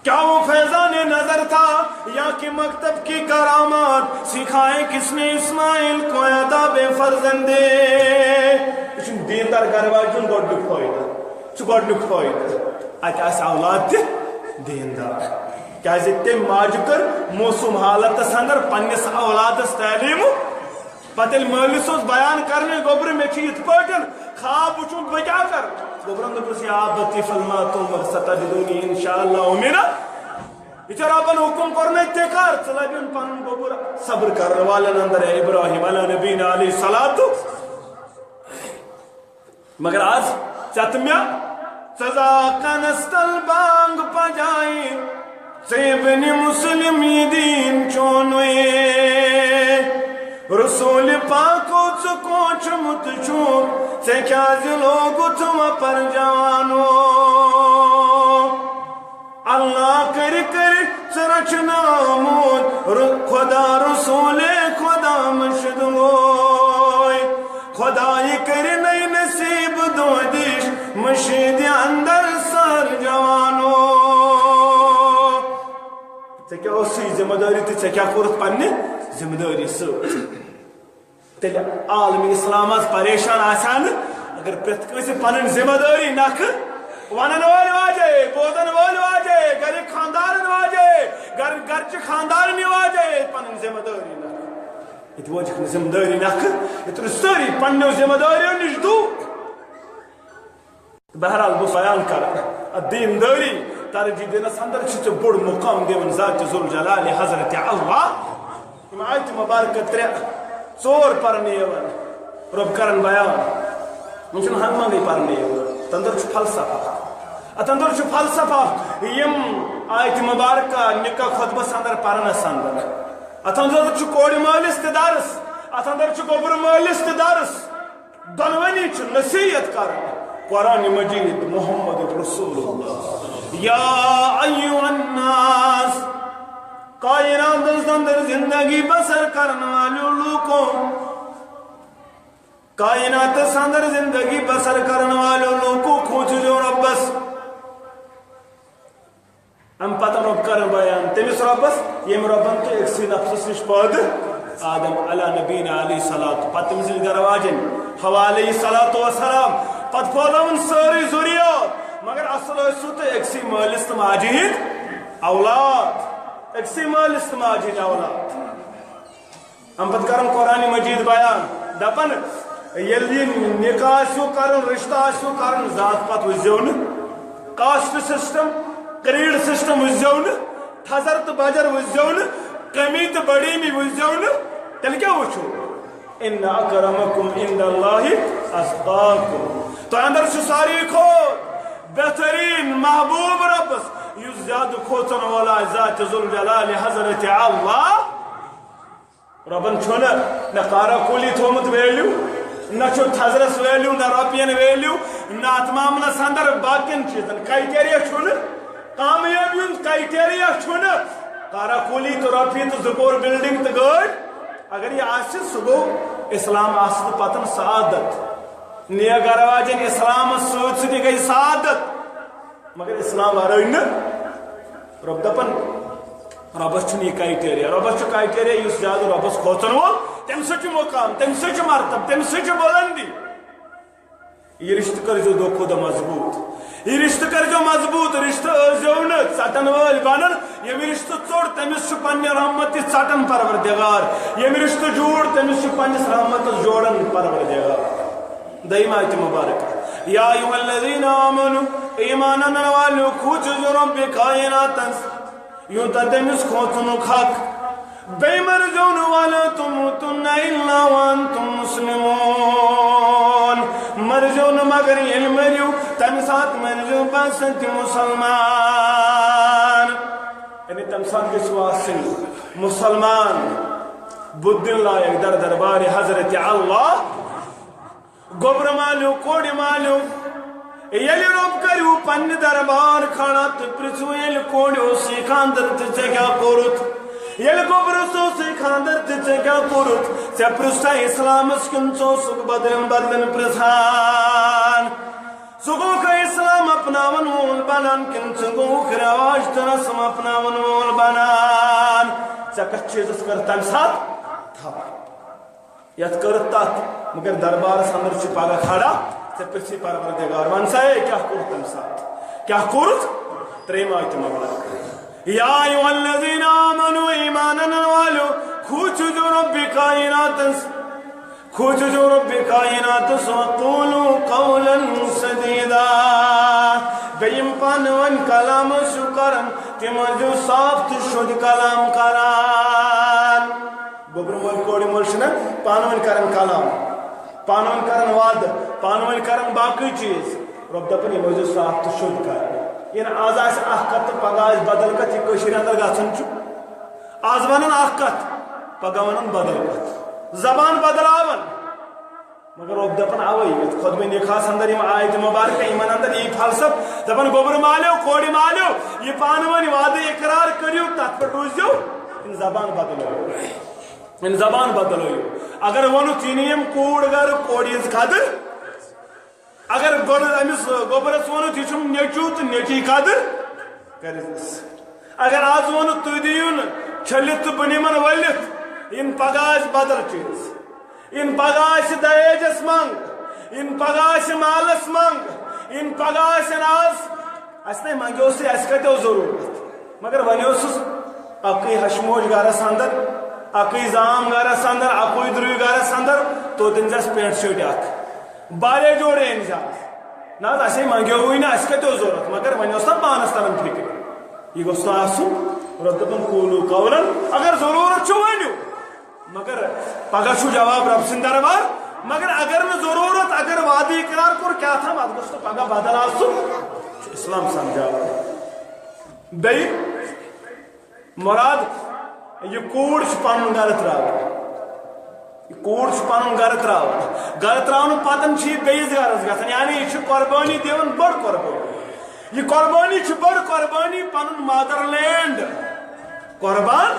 کیا وہ فیضان نظر تھا یا کہ مکتب کی کرامات؟ سکھائے کس نے اسماعیل کو آداب فرزندے؟ یہِ چھُنہٕ دیٖندار گرٕ واجہِ ہُنٛد گۄڈٕنیُک فٲیدٕ۔ یہِ چھُ گۄڈٕنیُک فٲیدٕ۔ اتہِ آسہِ اولاد تہِ دیٖندار۔ کیازِ تٔمۍ ماجہِ کٔر موسوم حالتس اندر پننِس اولادس تعلیٖم۔ پتہٕ ییٚلہِ مٲلِس اوس بیان کرنٕچ، گوٚبرٕ، مےٚ چھُ یِتھ پٲٹھۍ خواب وُچھمُت، بہٕ کیٛاہ کرٕ؟ گوٚبرن دوٚپُس، یا ابت افعل ما تؤمر ستجدنی ان شاء اللہ منا۔ یہِ ژےٚ رۄبن حُکُم کوٚرنے، تہِ کر۔ ژٕ لبن پنُن گوٚبُر صبر کرن والٮ۪ن اندر، اے ابراہیم علی نبینا علیہ الصلوۃ۔ مگر از ژےٚ تہٕ مےٚ، ژٕ زا کنس تل بانگ پجائی، ژٕ ابن مسلم یہ دین چونوے۔ رسول پاکو ژٕ کوچمت چھُکھ، ژےٚ کیازِ لوگُتھ وۄپر جوانو؟ اللہ کٔرِ کٔرِ ژٕ رچھناوُن، ر-، خدا رسول خدا مرشد ہوے۔ خدای کٔرِ نٔے نصیب دودِش مشیدِ اندر سر جوانو۔ ژےٚ کیٛاہ ٲسٕے ذمہٕ دٲری تہٕ ژےٚ کیٛاہ کوٚرُتھ پننہِ ذمہٕ دٲری سۭتۍ؟ تیٚلہِ عالمِ اسلام آز پریشان آسہِ ہا نہٕ، اگر پرٛٮ۪تھ کٲنٛسہِ پنٕنۍ ذمہٕ دٲری نکھٕ ونن وٲلۍ واجے، بوزن وٲلۍ واجے، گرِکۍ خاندارن واجے، گر-، گرچہِ خاندارنہِ واجے پنٕنۍ ذمہٕ دٲری نکھٕ۔ یہِ تہِ وٲجِکھ نہٕ ذمہٕ دٲری نکھٕ، یہِ تُلہِ سٲری پننیو ذمہٕ دٲریو نِش دوٗر۔ بہرحال، بہٕ بیان کرٕ، اتھ دیٖندٲری ترجیح دِنس اندر چھُ ژےٚ بوٚڑ مقام دِوان ذات ذوالجلال حضرت اللہ۔ یِم آیتہِ مبارکہٕ ترٛےٚ، ژور پرنہٕ یِوان، رۄب کرن بیان۔ وۄنۍ چھُنہٕ ہنگ منگٕے پرنہٕ یِوان، اتھ اندر چھُ فلسفہ۔ اتھ اندر چھُ فلسفہ، یِم آیتہِ مبارکہ نکاح خطبس اندر پرنس اندر۔ اتھ اندر چھُ کورِ مٲلِس تہِ درس، اتھ اندر چھُ گوٚبرٕ مٲلِس تہِ درس۔ دۄنوٕنی چھِ نصیحت کران۔ قرآن مجید، محمد رسول اللہ۔ یا ایھا الناس، کائناتس اندر زندگی بسر کرن والیو لوکو، کائناتس اندر زندگی بسر کرن والیو لوکو، کھوژِو رۄبس۔ امہِ پتہٕ رۄب کرن بیان تٔمِس رۄبس، ییٚمۍ رۄبن تُہۍ أکسٕے نفسس نِش پٲدٕ، آدم علیٰ نبینا علیہ الصلوۃ، پتہٕ تٔمۍ سٕنٛدۍ گرٕ واجٮ۪ن حوا علیہ الصلوۃ والسلام، پتہٕ پھٲلٲوٕن سٲرٕے ذُریات، مگر اصل ٲسِو تُہۍ أکسٕے مٲلِس تہٕ ماجہِ ہٕنٛدۍ اولاد، أکسٕے مٲلِس تہٕ ماجہِ ہٕنٛدۍ اولاد۔ امہِ پتہٕ کرن قرآن مجید بیان، دپن، ییٚلہِ یہِ نکاح آسیو کرُن، رشتہٕ آسیو کرُن، ذات پات وٕچھزیو نہٕ، caste system، creed system وٕچھزیو نہٕ، تھزر تہٕ بجر وٕچھزیو نہٕ، کمی تہٕ بڑیمی وٕچھزیو نہٕ، تیٚلہِ کیٛاہ وٕچھِو؟ ان اکرمکم عند اللہ اتقاکم۔ تۄہہِ اندر چھُ ساروی کھۄتہٕ بہتریٖن محبوب رۄبس، یُس زیادٕ کھوژن وول آسہِ ذات ذوالجلال حضرت اللہ۔ رۄبن چھُنہٕ نہ کارا کوٗلی تھوٚومُت value، نہ چھُ تھزرس value، نہ رۄپین value، نہ اتھ معاملس اندر باقین چیٖزن۔ Criteria چھُنہٕ، کامیٲبی ہُنٛد criteria چھُنہٕ کارا کوٗلی تہٕ رۄپیہِ تہٕ زٕ پور building تہٕ گٲڑۍ۔ اگر یہِ آسہِ، سُہ گوٚو اسلام آسنہٕ پتن سعادت۔ نیک گرٕ واجٮ۪ن اسلامس سۭتۍ سۭتۍ گٔے سعادت۔ مگر اسلام ورٲے نہٕ۔ رۄب دپان، رۄبس چھُنہٕ یہِ criteria۔ رۄبس چھُ criteria یُس زیادٕ رۄبس کھوژن وول، تٔمۍ سۭتۍ چھُ مقام، تٔمۍ سۭتۍ چھُ مرتب، تٔمۍ سۭتۍ چھُ بلندی۔ یہِ رشتہٕ کٔرۍزیو دۄہ کھۄتہٕ دۄہ مضبوٗط۔ یہِ رشتہٕ کٔرۍزیو مضبوٗط۔ رشتہٕ ٲسۍزیو نہٕ ژٹن وٲلۍ بنان۔ ییٚمہِ رشتہٕ ژوٚٹ، تٔمِس چھُ پننہِ رحمتہِ ژٹان پروردگار۔ ییٚمہِ رشتہٕ جوڑ، تٔمِس چھُ پننِس رحمتس جوڑان پروردگار۔ دوٚیِم آیت مبارکہ، یا ایھا الذین آمنو، ایمان انن والیو، کھوژِو زِ رۄبِ کائناتس، یوٗتاہ تٔمِس کھوژنُک حق۔ بیٚیہِ مٔرزیو نہٕ، ولا تموتن الا وانتم مسلمون، مٔرزیو نہٕ مگر ییٚلہِ مٔرِو، تمہِ ساتہٕ مٔرزیو بس تہِ مسلمان۔ یعنی تمہِ ساتہٕ گٔژھِو آسٕنۍ مسلمان، بُدھ دِنہٕ لایق در دربارِ حضرت اللہ۔ گوٚبرٕ مالیو، کورِ مالیو، ییٚلہِ رۄب کٔرِو پننہِ دربار کھڑا تہٕ پرٛژھِو ییٚلہِ کورِ اوسُے خانٛدر تہٕ ژےٚ کیٛاہ کوٚرُتھ؟ ییٚلہِ گوٚبرَس اوسُے خانٛدر تہٕ ژےٚ کیٛاہ کوٚرُتھ؟ ژےٚ پرٛژھ سا اِسلامس کِنہٕ ژٕ اوسُکھ بدلن بدلن پرٛژھان؟ ژٕ گوٚوکھا اِسلام اپناون وول بنان کِنہٕ ژٕ گوٚوُکھ رٮ۪واج تہٕ رسم اپناون وول بنان؟ ژےٚ کتھ چیٖزس کٔر تمہِ ساتہٕ تھپھ؟ یتھ کٔرٕتھ تتھ، مگر دربارس اندر چھُ پگاہ کھڑا، ژےٚ پرژھی پروردگار، ون سا، ہے، کیٛاہ کوٚرُتھ تمہِ ساتہٕ؟ کیٛاہ کوٚرُتھ؟ ترٛیٚیِم آیت مبارک۔ یا ایھا الذین آمنو، ایمان انن والیو، کھوژِو زِ رۄبِ کائناتس، کھوژِو زِ رۄبِ کائناتس، وقولوا قولا سدیدا۔ بیٚیہِ یِم پانہٕ ؤنۍ کلام ٲسِو کران، تِم ٲسِو صاف تہٕ شُد کلام کران۔ گوٚبرٕ مٲلۍ کورِ مٲلۍ چھِنہ پانہٕ ؤنۍ کران کلام، پانہٕ ؤنۍ کران وعدٕ، پانہٕ ؤنۍ کران باقٕے چیٖز۔ رۄب دَپان، یِم ٲسۍزیو صاف تہٕ شوٚد کران۔ یِنہٕ آز آسہِ اکھ کتھ تہٕ پگاہ آسہِ بدل کتھ، یہِ کٔشیٖرِ اندر گژھان چھُ۔ آز ونان اکھ کتھ، پگاہ ونان بدل کتھ۔ زبان بدلاوان۔ مگر رۄب دپان اوے، یتھ خطبہ نکاحس اندر یِم آیت مبارکہ، یِمن اندر یی فلسفہ، دپان گوبرٕ مالیو، کورِ مالیو، یہِ پانہٕ ؤنۍ وعدٕ اقرار کٔرِو، تتھ پٮ۪ٹھ روٗزِو، یِم زبان بدلٲیِو، یِم زبان بدلٲیِو۔ اگر ووٚنُتھ، یہِ نِیِم کوٗر گرٕ، کورِ ہٕنٛز قدٕر، اگر گۄڈٕ أمِس گوبرس ووٚنُتھ، یہِ چھُم نیٚچوٗ تہٕ نیٚچی قدٕر کٔرِس۔ اگر آز ووٚنُتھ، تُہۍ دِیِو نہٕ چھٔلِتھ تہٕ بہٕ نِمن ؤلِتھ، یِن پگاہ آسہِ بدل چیٖز۔ یِن پگاہ آسہِ دہیجس منٛگ، یِن پگاہ آسہِ مالس منٛگ، یِن پگاہ آسن آز، اسہِ نے منٛگیو سُہ، اسہِ کتہِ اوس ضروٗرت؟ مگر وۄنۍ اوسُس اکٕے ہشموش گرس اندر، اکُے زام گرس اندر، اکُے درُے گرس اندر، توتہِ أنۍ زٮ۪س پینٹ شٲٹۍ اکھ۔ واریاہ جوڑے أنۍ زٮ۪س۔ نہ حظ، اسے منگیووٕے نہٕ، اسہِ کتہِ اوس ضروٗرت، مگر وۄنۍ اوس نا پانس تران فکرِ۔ یہِ گوٚژھ نہٕ آسُن۔ رۄب دپان، "قولوا قولا"، اگر ضروٗرت چھُ ؤنِو۔ مگر پگاہ چھُ جواب رۄب سٕنٛدِ دربار۔ مگر اگر نہٕ ضروٗرت، اگر وعدٕ اقرار کوٚر کیٛاہ تام، اتھ گوٚژھ نہٕ پگاہ بدل آسُن۔ چھُ اسلام سمجھاوان۔ بیٚیہِ مراد، یہِ کوٗر چھِ پنُن گرٕ ترٛاوان۔ یہِ کوٗر چھِ پنُن گرٕ ترٛاوان۔ گرٕ ترٛاونہٕ پتہٕ چھِ یہِ بیٚیِس گرس گژھان، یعنی یہِ چھِ قربٲنی دِوان، بٔڑ قربٲنی۔ یہِ قربٲنی چھِ بٔڑ قربٲنی، پنُن مادر لینڈ قربان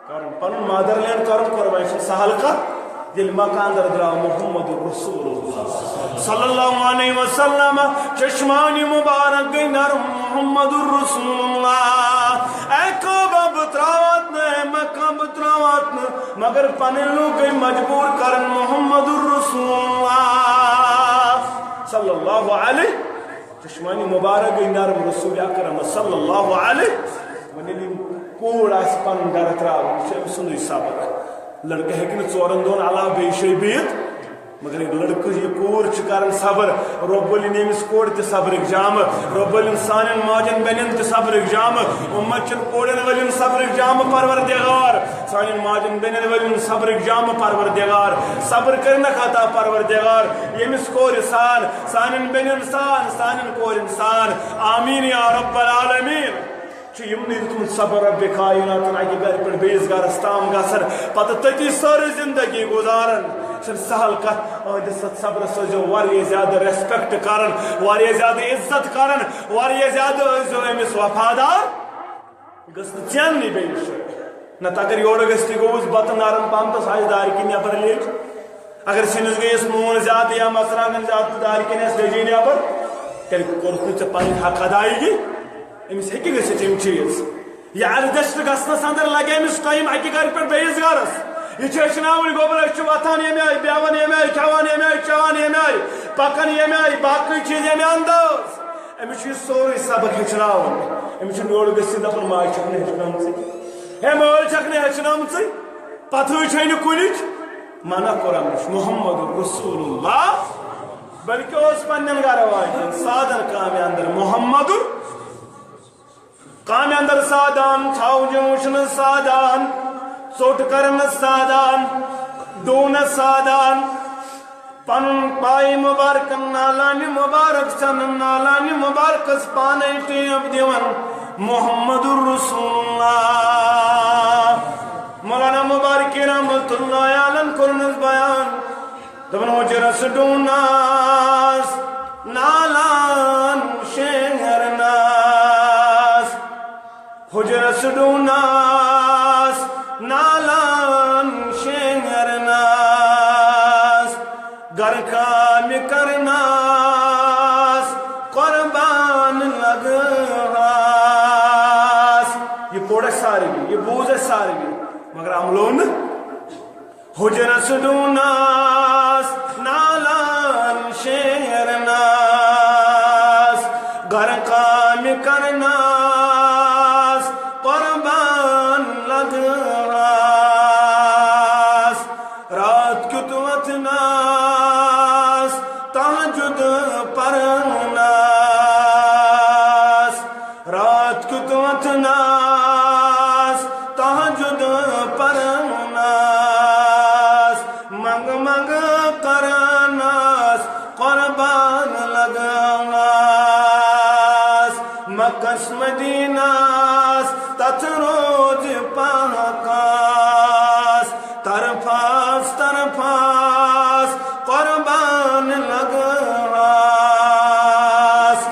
کرُن، پنُن مادر لینڈ کرُن قربان۔ یہِ چھِ سہل کتھ۔ ییٚلہِ مکہ اندر درٛاو محمد رسول اللہ صلی اللہ علیہ وسلم، چشمانی مبارک گٔے نرم محمد رسول اللہ۔ اے کعبہ بہٕ ترٛاوتھ نہٕ، اے مکہ بہٕ ترٛاوتھ نہٕ، مگر پنٕنۍ لوٗکھ گٔے مجبوٗر کرن محمد رسول اللہ صلی اللہ علیہ۔ چشمانی مبارک گٔے نرم رسول اکرم صلی اللہ علیہ۔ وۄنۍ ییٚلہِ یِم کوٗر آسہِ پنُن گرٕ ترٛاوان، یہِ چھُ أمۍ سُنٛدُے صبر۔ لڑکہٕ ہیٚکہِ نہٕ ژورن دۄہن علاوٕ بیٚیہِ جایہِ بِہِتھ، مگر یہِ لڑکہٕ، یہِ کوٗر چھِ کران صبر۔ رۄب ٲلِن ییٚمِس کورِ تہِ صبرٕکۍ جامہٕ، رۄب ٲلِن سانٮ۪ن ماجن بیٚنٮ۪ن تہِ صبرٕکۍ جامہٕ، اُمت چٮ۪ن کورٮ۪ن وٲلِن صبرٕکۍ جامہٕ، پروردگار۔ سانٮ۪ن ماجن بیٚنٮ۪ن وٲلِن صبرٕکۍ جامہٕ، پروردگار۔ صبر کٔرِنَکھ عطا، پروردگار۔ ییٚمِس کورِ سان، سانٮ۪ن بیٚنٮ۪ن سان، سانٮ۪ن کورٮ۪ن سان۔ آمین یا رب العالمین۔ چھُ یِمنٕے دیُتمُت صبر رب کائناتن، اَکہِ گرِ پٮ۪ٹھ بیٚیِس گرس تام گژھن، پتہٕ تٔتی سٲرٕے زندگی گُزارن۔ چھَنہٕ سہل کتھ۔ أہنٛدِس اتھ صبرس ٲسۍزیو واریاہ زیادٕ respect کران، واریاہ زیادٕ عزت کران، واریاہ زیادٕ ٲسۍزیو أمِس وفادار۔ گٔژھ نہٕ ژیننٕے بیٚیِس جایہِ۔ نتہٕ اگر یورٕ گٔژھتٕے گوٚوُس بتہٕ نرم پہم تہٕ سُہ آسہِ دارِ کِنۍ نٮ۪بر لیٚج۔ اگر سِنِس گٔیَس نوٗن زیادٕ یا مرژٕوانٛگن زیادٕ تہٕ دارِ کِنۍ آسہِ دٔجی نٮ۪بر، تیٚلہِ کوٚرُکھ نہٕ ژےٚ پنٕنۍ حق ادایگی۔ أمِس ہیٚکہِ گٔژھِتھ یِم چیٖز۔ یہِ adjust گژھنس اندر لگہِ أمِس time اکہِ گرِ پٮ۪ٹھ بیٚیِس گرس۔ یہِ چھِ ہیٚچھناوٕنۍ گوٚبرا، أسۍ چھِ وۄتھان ییٚمہِ آیہِ، بیٚہوان ییٚمہِ آیہِ، کھٮ۪وان ییٚمہِ آیہِ، چٮ۪وان ییٚمہِ آیہِ، پکان ییٚمہِ آیہِ، باقٕے چیٖز ییٚمہِ انداز۔ أمِس چھُ یہِ سورُے سبق ہیٚچھناوُن۔ أمِس چھُنہٕ یورٕ گٔژھِتھ دَپُن، "ماجہِ چھَکھ نہٕ ہیٚچھنٲمژٕے۔ ہے مٲلۍ چھَکھ نہٕ ہیٚچھنٲمژٕے۔ پَتہٕ چھَے نہٕ کُنِچ۔" منع قرآن نِش۔ محمد رسول اللہ۔ بلکہِ اوس پننٮ۪ن گرٕ واجٮ۪ن سادن کامہِ اندر محمد۔ کامہِ اندر سادان، ژھاوجہِ وٕچھنہٕ سادان، ژوٚٹ کرنہٕ سادان، ڈوٗنس سادان۔ پنُن پایہِ مبارکن نالانہِ مبارک ژھنان، نالانہِ مبارکس پانے ٹیب دِوان۔ محمد رسول اللہ۔ مولانا مبارک رحمت اللہ علیہ کوٚرنس بیان، دپان، حجرس ڈوٗنس نالان شیرنس۔ حجرس ڈوٗنس نالان شیرنس، گرٕ کامہِ کرنس قربان لگہس۔ یہِ پوٚر اَسہِ ساروٕے، یہِ بوٗز اَسہِ ساروٕے، مگر عملو نہٕ۔ حجرس ڈوٗنس نالان شیرنس، گرٕ کامہِ کرنس قربان لگہس۔ رات کیُت وۄتھنس تہجد پرنس، رات کیُت وۄتھنس تہجد پرنس، منگ منگ کرنس قربان لگنس۔ مکس مدینس تتھ روز پاکس، طرفس طرفس قربان لگنس۔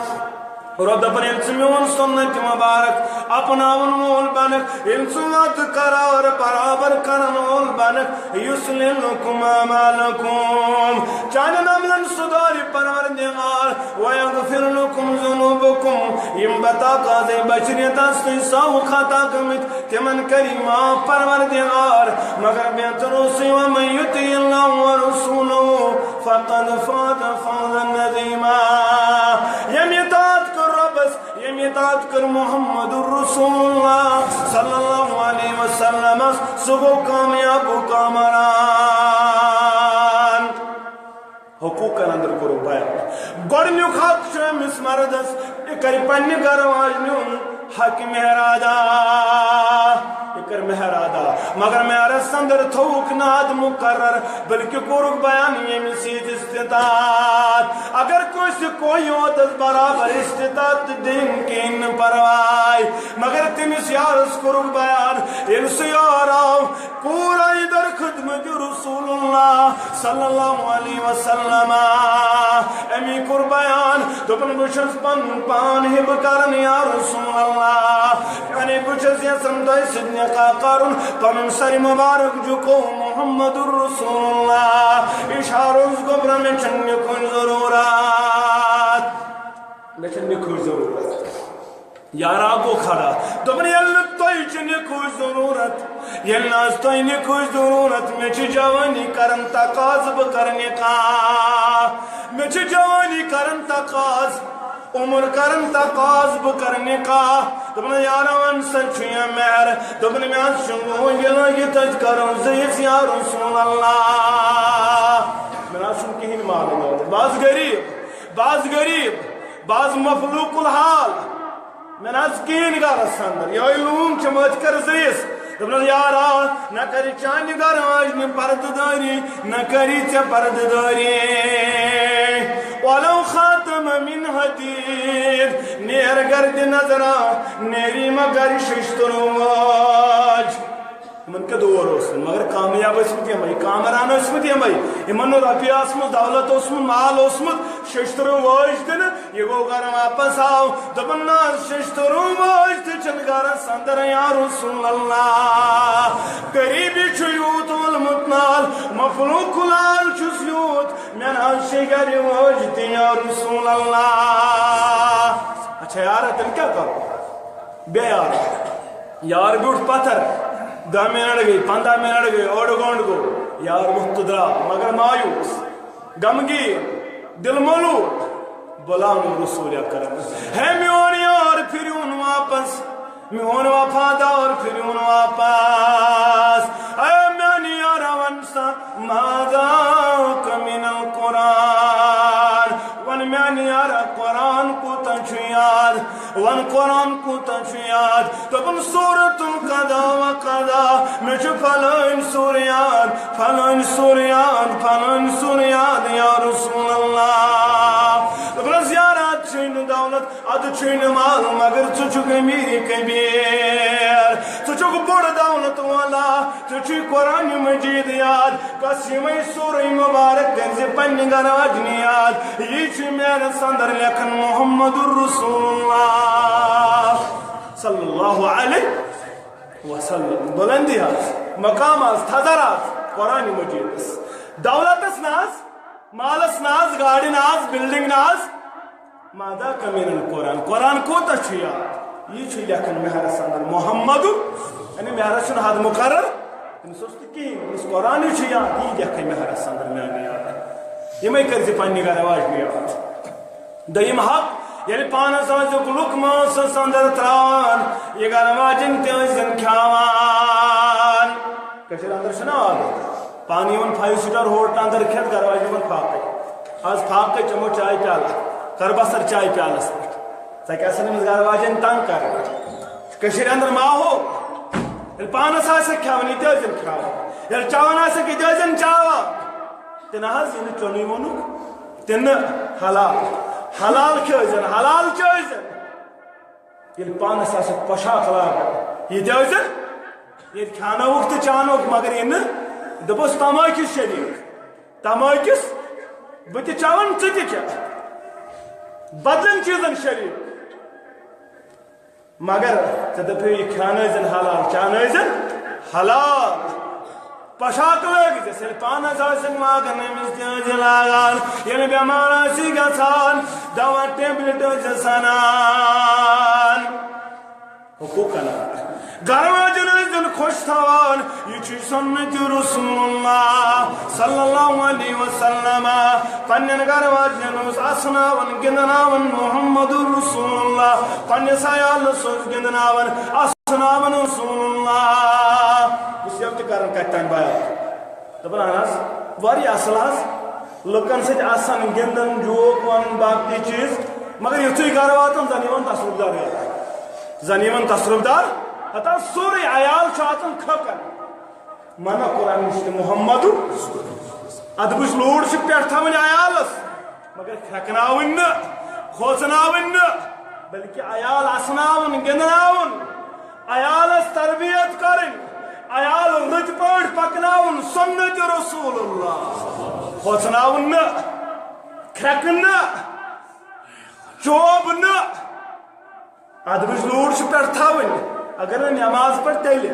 رۄب دپان، ییٚلہِ ژٕ میون سُنت مبارک اپناون وول بنکھ، ییٚلہِ ژٕ وعدٕ قرار برابر کرن وول بنکھ، یصلح لکم اعمالکم، چانٮ۪ن عملن سُدھارِ پروردگار، ویغفر لکم ذنوبکم، یِم بے تقاضے بشریتس سۭتۍ ساوُک خطا گٔمٕتۍ، تِمن کری معاف پروردگار۔ مگر بہتر اوسُے، ومن یطع اللہ ورسولہ فقد فاز فوزا عظیما۔ ییٚمۍ اطاعت کٔر رۄبس، ییٚمۍ اطاعت کٔر محمد رسول اللہ صلی اللہ علیہ وسلمس، سُہ گوٚو کامیاب و کامران۔ حقوقن اندر کوٚرُکھ بیان۔ گۄڈٕنیُک حق چھُ أمِس مردس، یہِ کرِ پننہِ گرٕ واجنہِ ہُنٛد حق مہر ادا۔ یہِ کر مہر ادا۔ مگر مہرس اندر تھووُکھ نہٕ حد مقرر، بلکہ کوٚرُکھ بیان ییٚمِس ییٚتہِ استطاعت۔ اگر کٲنٛسہِ کوٚہہِ یوتس برابر استطاعت تہٕ دِن کِہیٖنۍ نہٕ پرواے، مگر تٔمِس یارس کوٚرُکھ بیان، ییٚلہِ سُہ یار آو، کوٗر آیہِ در خدمت رسول اللہ صلی اللہ علیہ وسلم۔ أمی کوٚر بیان، دوٚپُن، "بہٕ چھُس پنُن پان ہِبہٕ کران یا رسول اللہ، یعنی بہٕ چھُس یژھان تۄہہِ سۭتۍ نکاح کرُن، پنُن سر مبارک جُکو محمد رسول اللہ۔" اشارٕ اوس گوٚبرا، مےٚ چھَنہٕ نِکہٕچ ضروٗرت، مےٚ چھَنہٕ نِکہٕچ ضروٗرت۔ یارا گوٚو کھڑا، دوٚپُن، "ییٚلہِ نہٕ تۄہہِ چھُ نِکہٕچ ضروٗرت، ییٚلہِ نہٕ حظ تۄہہِ نِکہٕچ ضروٗرت، مےٚ چھِ جوٲنی کران تقاضہٕ، بہٕ کرٕ نِکاح۔ مےٚ چھِ جوٲنی کران تقاضہٕ، عمر کران تقاضہٕ، بہٕ کرٕ نِکاح۔" دوٚپُن، "یارا، وَن سا چھُ یہِ مہر؟" دوٚپُن، "مےٚ حظ چھُ وۄنۍ یہِ لٲگِتھ، أسۍ کرو زٕ حصہٕ یا رسول اللہ۔ مےٚ نہ حظ چھُنہٕ کِہیٖنۍ مال دولت، بہٕ حظ غریٖب، بہٕ حظ غریٖب۔" بعض مفلوق الحال، مےٚ نہ حظ کِہیٖنۍ گرس اندر۔ یِہوٚے لوٗم چھِ مٔتۍ کٔر زٔیِس۔ دوٚپنَس، "یارا، نہ کَرِ چانہِ گرٕ واجنہِ پردٕ دٲری، نہ کَرِ ژےٚ پردٕ دٲری۔ ولو خاتم من حدید، نیر گردِ نظرا، نیری مگر ششترو واج۔" یِمن کیٛاہ دور اوسمُت، مگر کامیاب ٲسمٕتۍ یِمے، کامران ٲسمٕتۍ یِمے۔ یِمن نہٕ رۄپیہِ آسمٕژ، دولت اوسمُت، مال اوسمُت، ششتٕروٗ وٲج تہِ نہٕ۔ یہِ گوٚو گرٕ واپس آو، دوٚپُن، "نہ حظ، ششتٕروٗ وٲج تہِ چھِنہٕ گرس اندر یا رسول اللہ۔ غریبی چھُ یوٗت وولمُت نال، مفلوق الحال چھُس یوٗت، مےٚ نہ حظ چھِ گرِ وٲج تہِ یا رسول اللہ۔" اچھا یارا، تیٚلہِ کیٛاہ کرو؟ بیٚیہِ یار، یار بیوٗٹھ پتھر۔ دَہ منٹ گٔے، پنٛداہ منٹ گٔے، اوٚڑ گٲنٛٹہٕ گوٚو، یار ووٚتھ تہٕ درٛاو، مگر مایوٗس، غمگیٖن، دِل ملوٗل۔ بُلاونو رسول اکرم، ہے میون یار پھِریوٗن واپس، میون وفادار پھِریوٗن واپس۔ اے میانہِ یارا، وَن سا، ماذا من القرآن؟ وَن میانہِ یارا، قرآن کوٗتاہ چھُ یاد؟ وَن قرآن کوٗتاہ چھُ یاد؟ دوٚپُن، سورۃ القضا و قضا، مےٚ چھُ فلٲنۍ سورہ یاد، فلٲنۍ سورہ یاد، فلٲنۍ سورہ یاد، یا رسول اللہ۔ دوٚپنَس، یارا، اَدٕ چھُے نہٕ دولت، اَدٕ چھُے نہٕ مال، مگر ژٕ چھُکھ أمیٖرِ کبیٖر، ژٕ چھُکھ بوٚڑ دولت وولا، ژےٚ چھُے قرآن مجید یاد، بس یِمے سورہ مبارک کٔرۍ زِ پننہِ گرٕ واجنہِ یاد۔ یی چھُ میانس اندر لیکھان محمد رسول اللہ صلی اللہ علیہ وسلم۔ بلندی حظ، مقام حظ، تھزر حظ، قرآن مجیدس۔ دولتس نہ حظ، مالس نہ حظ، گاڑِ نہ حظ، بلڈنگ نہ حظ، ماذا من القرآن؟ قرآن کوٗتاہ چھُ یاد؟ یہِ چھُ لیکھان مہرس اندر محمد، یعنی مہرس چھُنہٕ حد مقرر، أمِس اوس نہٕ کِہیٖنۍ، أمِس قرآنٕے چھُ یاد، یی لیکھے مہرس اندر میانہِ یاد۔ یِمے کٔرۍ زِ پننہِ گرٕ واجنہِ یاد۔ دوٚیِم حق، ییٚلہِ پانس آسیُک لُقمہٕ ٲسس اندر تراوان، یہِ گرٕ واجِنۍ تہِ ٲسۍ زن کھیاوان۔ کٔشیٖرِ اندر چھُنہ عادت، پانہٕ یِوان فایو سٹار ہوٹلہٕ اندر کھٮ۪تھ، گرٕ واجنہِ دِوان فاقے۔ آز فاقے، چمو چاے پیالہ، کر بسر چاے پیالس پٮ۪ٹھ۔ ژےٚ کیٛاہ سا أمِس گرٕ واجٮ۪ن تنگ کران؟ کٔشیٖرِ اندر ماحول، ییٚلہِ پانس آسہِ کھٮ۪وان، یہِ تہِ ٲسۍ زن کھٮ۪وان، ییٚلہِ چٮ۪وان آسہِ، یہِ تہِ ٲسۍ زن چاوان۔ تہِ نہ حظ، یہِ نہٕ چوٚنُے ووٚنُکھ، تہِ نہٕ حلال۔ حلال کھیٚوزٮ۪ن، حلال چٲوزٮ۪ن۔ ییٚلہِ پانس آسہِ پۄشاک لاگُن، یہِ تہِ ٲسۍ زن، ییٚلہِ کھیٛانووُکھ تہٕ چانووُکھ، مگر یہِ نہٕ، دوٚپُس، تماکِس شریٖک، تماکِس، بہٕ تہِ چٮ۪وان، ژٕ تہِ چےٚ، بدلن چیٖزن شریٖک۔ مگر ژےٚ دَپیو، یہِ کھیٛانٲوزٮ۪ن حلال، چانٲوزٮ۪ن حلال۔ پۄشاک لٲگۍ زٮ۪س، ییٚلہِ پانَس آسن لاگان، أمِس تہِ ٲسۍ زِ لاگان۔ ییٚلہِ بٮ۪مار آسہِ گژھان، دوا ٹیبلِٹ ٲسۍ زِ سَنان۔ حقوق ادا۔ گرٕ واجٮ۪ن ٲسۍ زٮ۪ن خۄش تھاوان۔ یہِ چھُ سنت رسول اللہ صلی اللہ علیہ وسلم۔ پننٮ۪ن گرٕ واجٮ۪ن اوس اسناوان، گِنٛدناوان محمد رسول اللہ۔ پننِس عیالس اوس گِنٛدناوان۔ سناون رسول اللہ۔ بہٕ چھُس یَوٕ تہِ کران کَتہِ تام بیان۔ دَپان، اہن حظ، واریاہ اَصٕل حظ۔ لُکن سۭتۍ اَسان، گِنٛدان، جوک وَنان، باقٕے چیٖز۔ مگر یُتھُے گرٕ واتان، زَن یِوان تصرُف دار یاد۔ زَن یِوان تصرُف دار۔ ہتا سورُے عیال چھُ اَژان کھٔکَن۔ منع کوٚر اَمہِ نِش تہِ محمد۔ ادبٕچ لوٗر چھِ پٮ۪ٹھ تھاوٕنۍ عیالَس۔ مگر کھرٛٮ۪کناوٕنۍ نہٕ، کھوژناوٕنۍ نہٕ، بلکہِ عیال اَسناوُن، گِنٛدناوُن، عیالَس تربیت کَرٕنۍ، عیال رٕتۍ پٲٹھۍ پَکناوُن سُنت رسول اللہ۔ کھوژناوُن نہٕ، کھرٛٮ۪کُن نہٕ، چوب نہٕ۔ ادبٕچ لوٗر چھِ پٮ۪ٹھ تھاوٕنۍ۔ اگر نہٕ نٮ۪ماز پَرِ تیٚلہِ،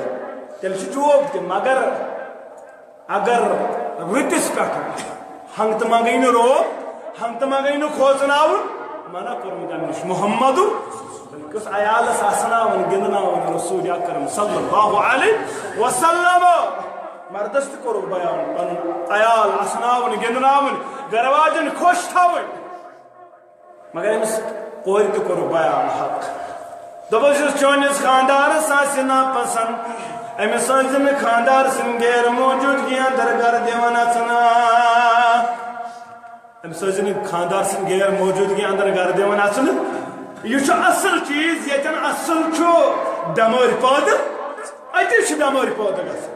تیٚلہِ چھُ چوب تہِ، مگر اگر رٕتِس پٮ۪ٹھ ہنٛگتہٕ منٛگٕے نہٕ روب، ہنٛگتہٕ منٛگٕے نہٕ کھوژناوُن، منع کوٚرمُت اَمہِ نِش محمدُ، بلکہِ اوس عیالَس اَسناوُن، گِنٛدناوُن رسول اکرم صلی اللہ علیہ وسلم۔ مردَس تہِ کوٚرُکھ بیان پَنُن عیال اَسناوُن، گِنٛدناوُن، گرٕ واجٮ۪ن خۄش تھاوٕنۍ۔ مگر أمِس کورِ تہِ کوٚرُکھ بیان حق۔ دوٚپُس، یُس چٲنِس خانٛدارَس آسہِ ناپسنٛد، أمِس ٲسۍزِ نہٕ خانٛدار سٕنٛدِ غیر موجوٗدگی اندر گرٕ دِوان اَژنہٕ۔ أمِس ٲسۍزِ نہٕ خانٛدار سٕنٛدِ غیر موجوٗدگی اندر گرٕ دِوان اَژنہٕ۔ یہِ چھُ اَصٕل چیٖز، ییٚتٮ۪ن اَصٕل چھُ بٮ۪مٲرۍ پٲدٕ، أتی چھِ بٮ۪مٲرۍ پٲدٕ گژھان۔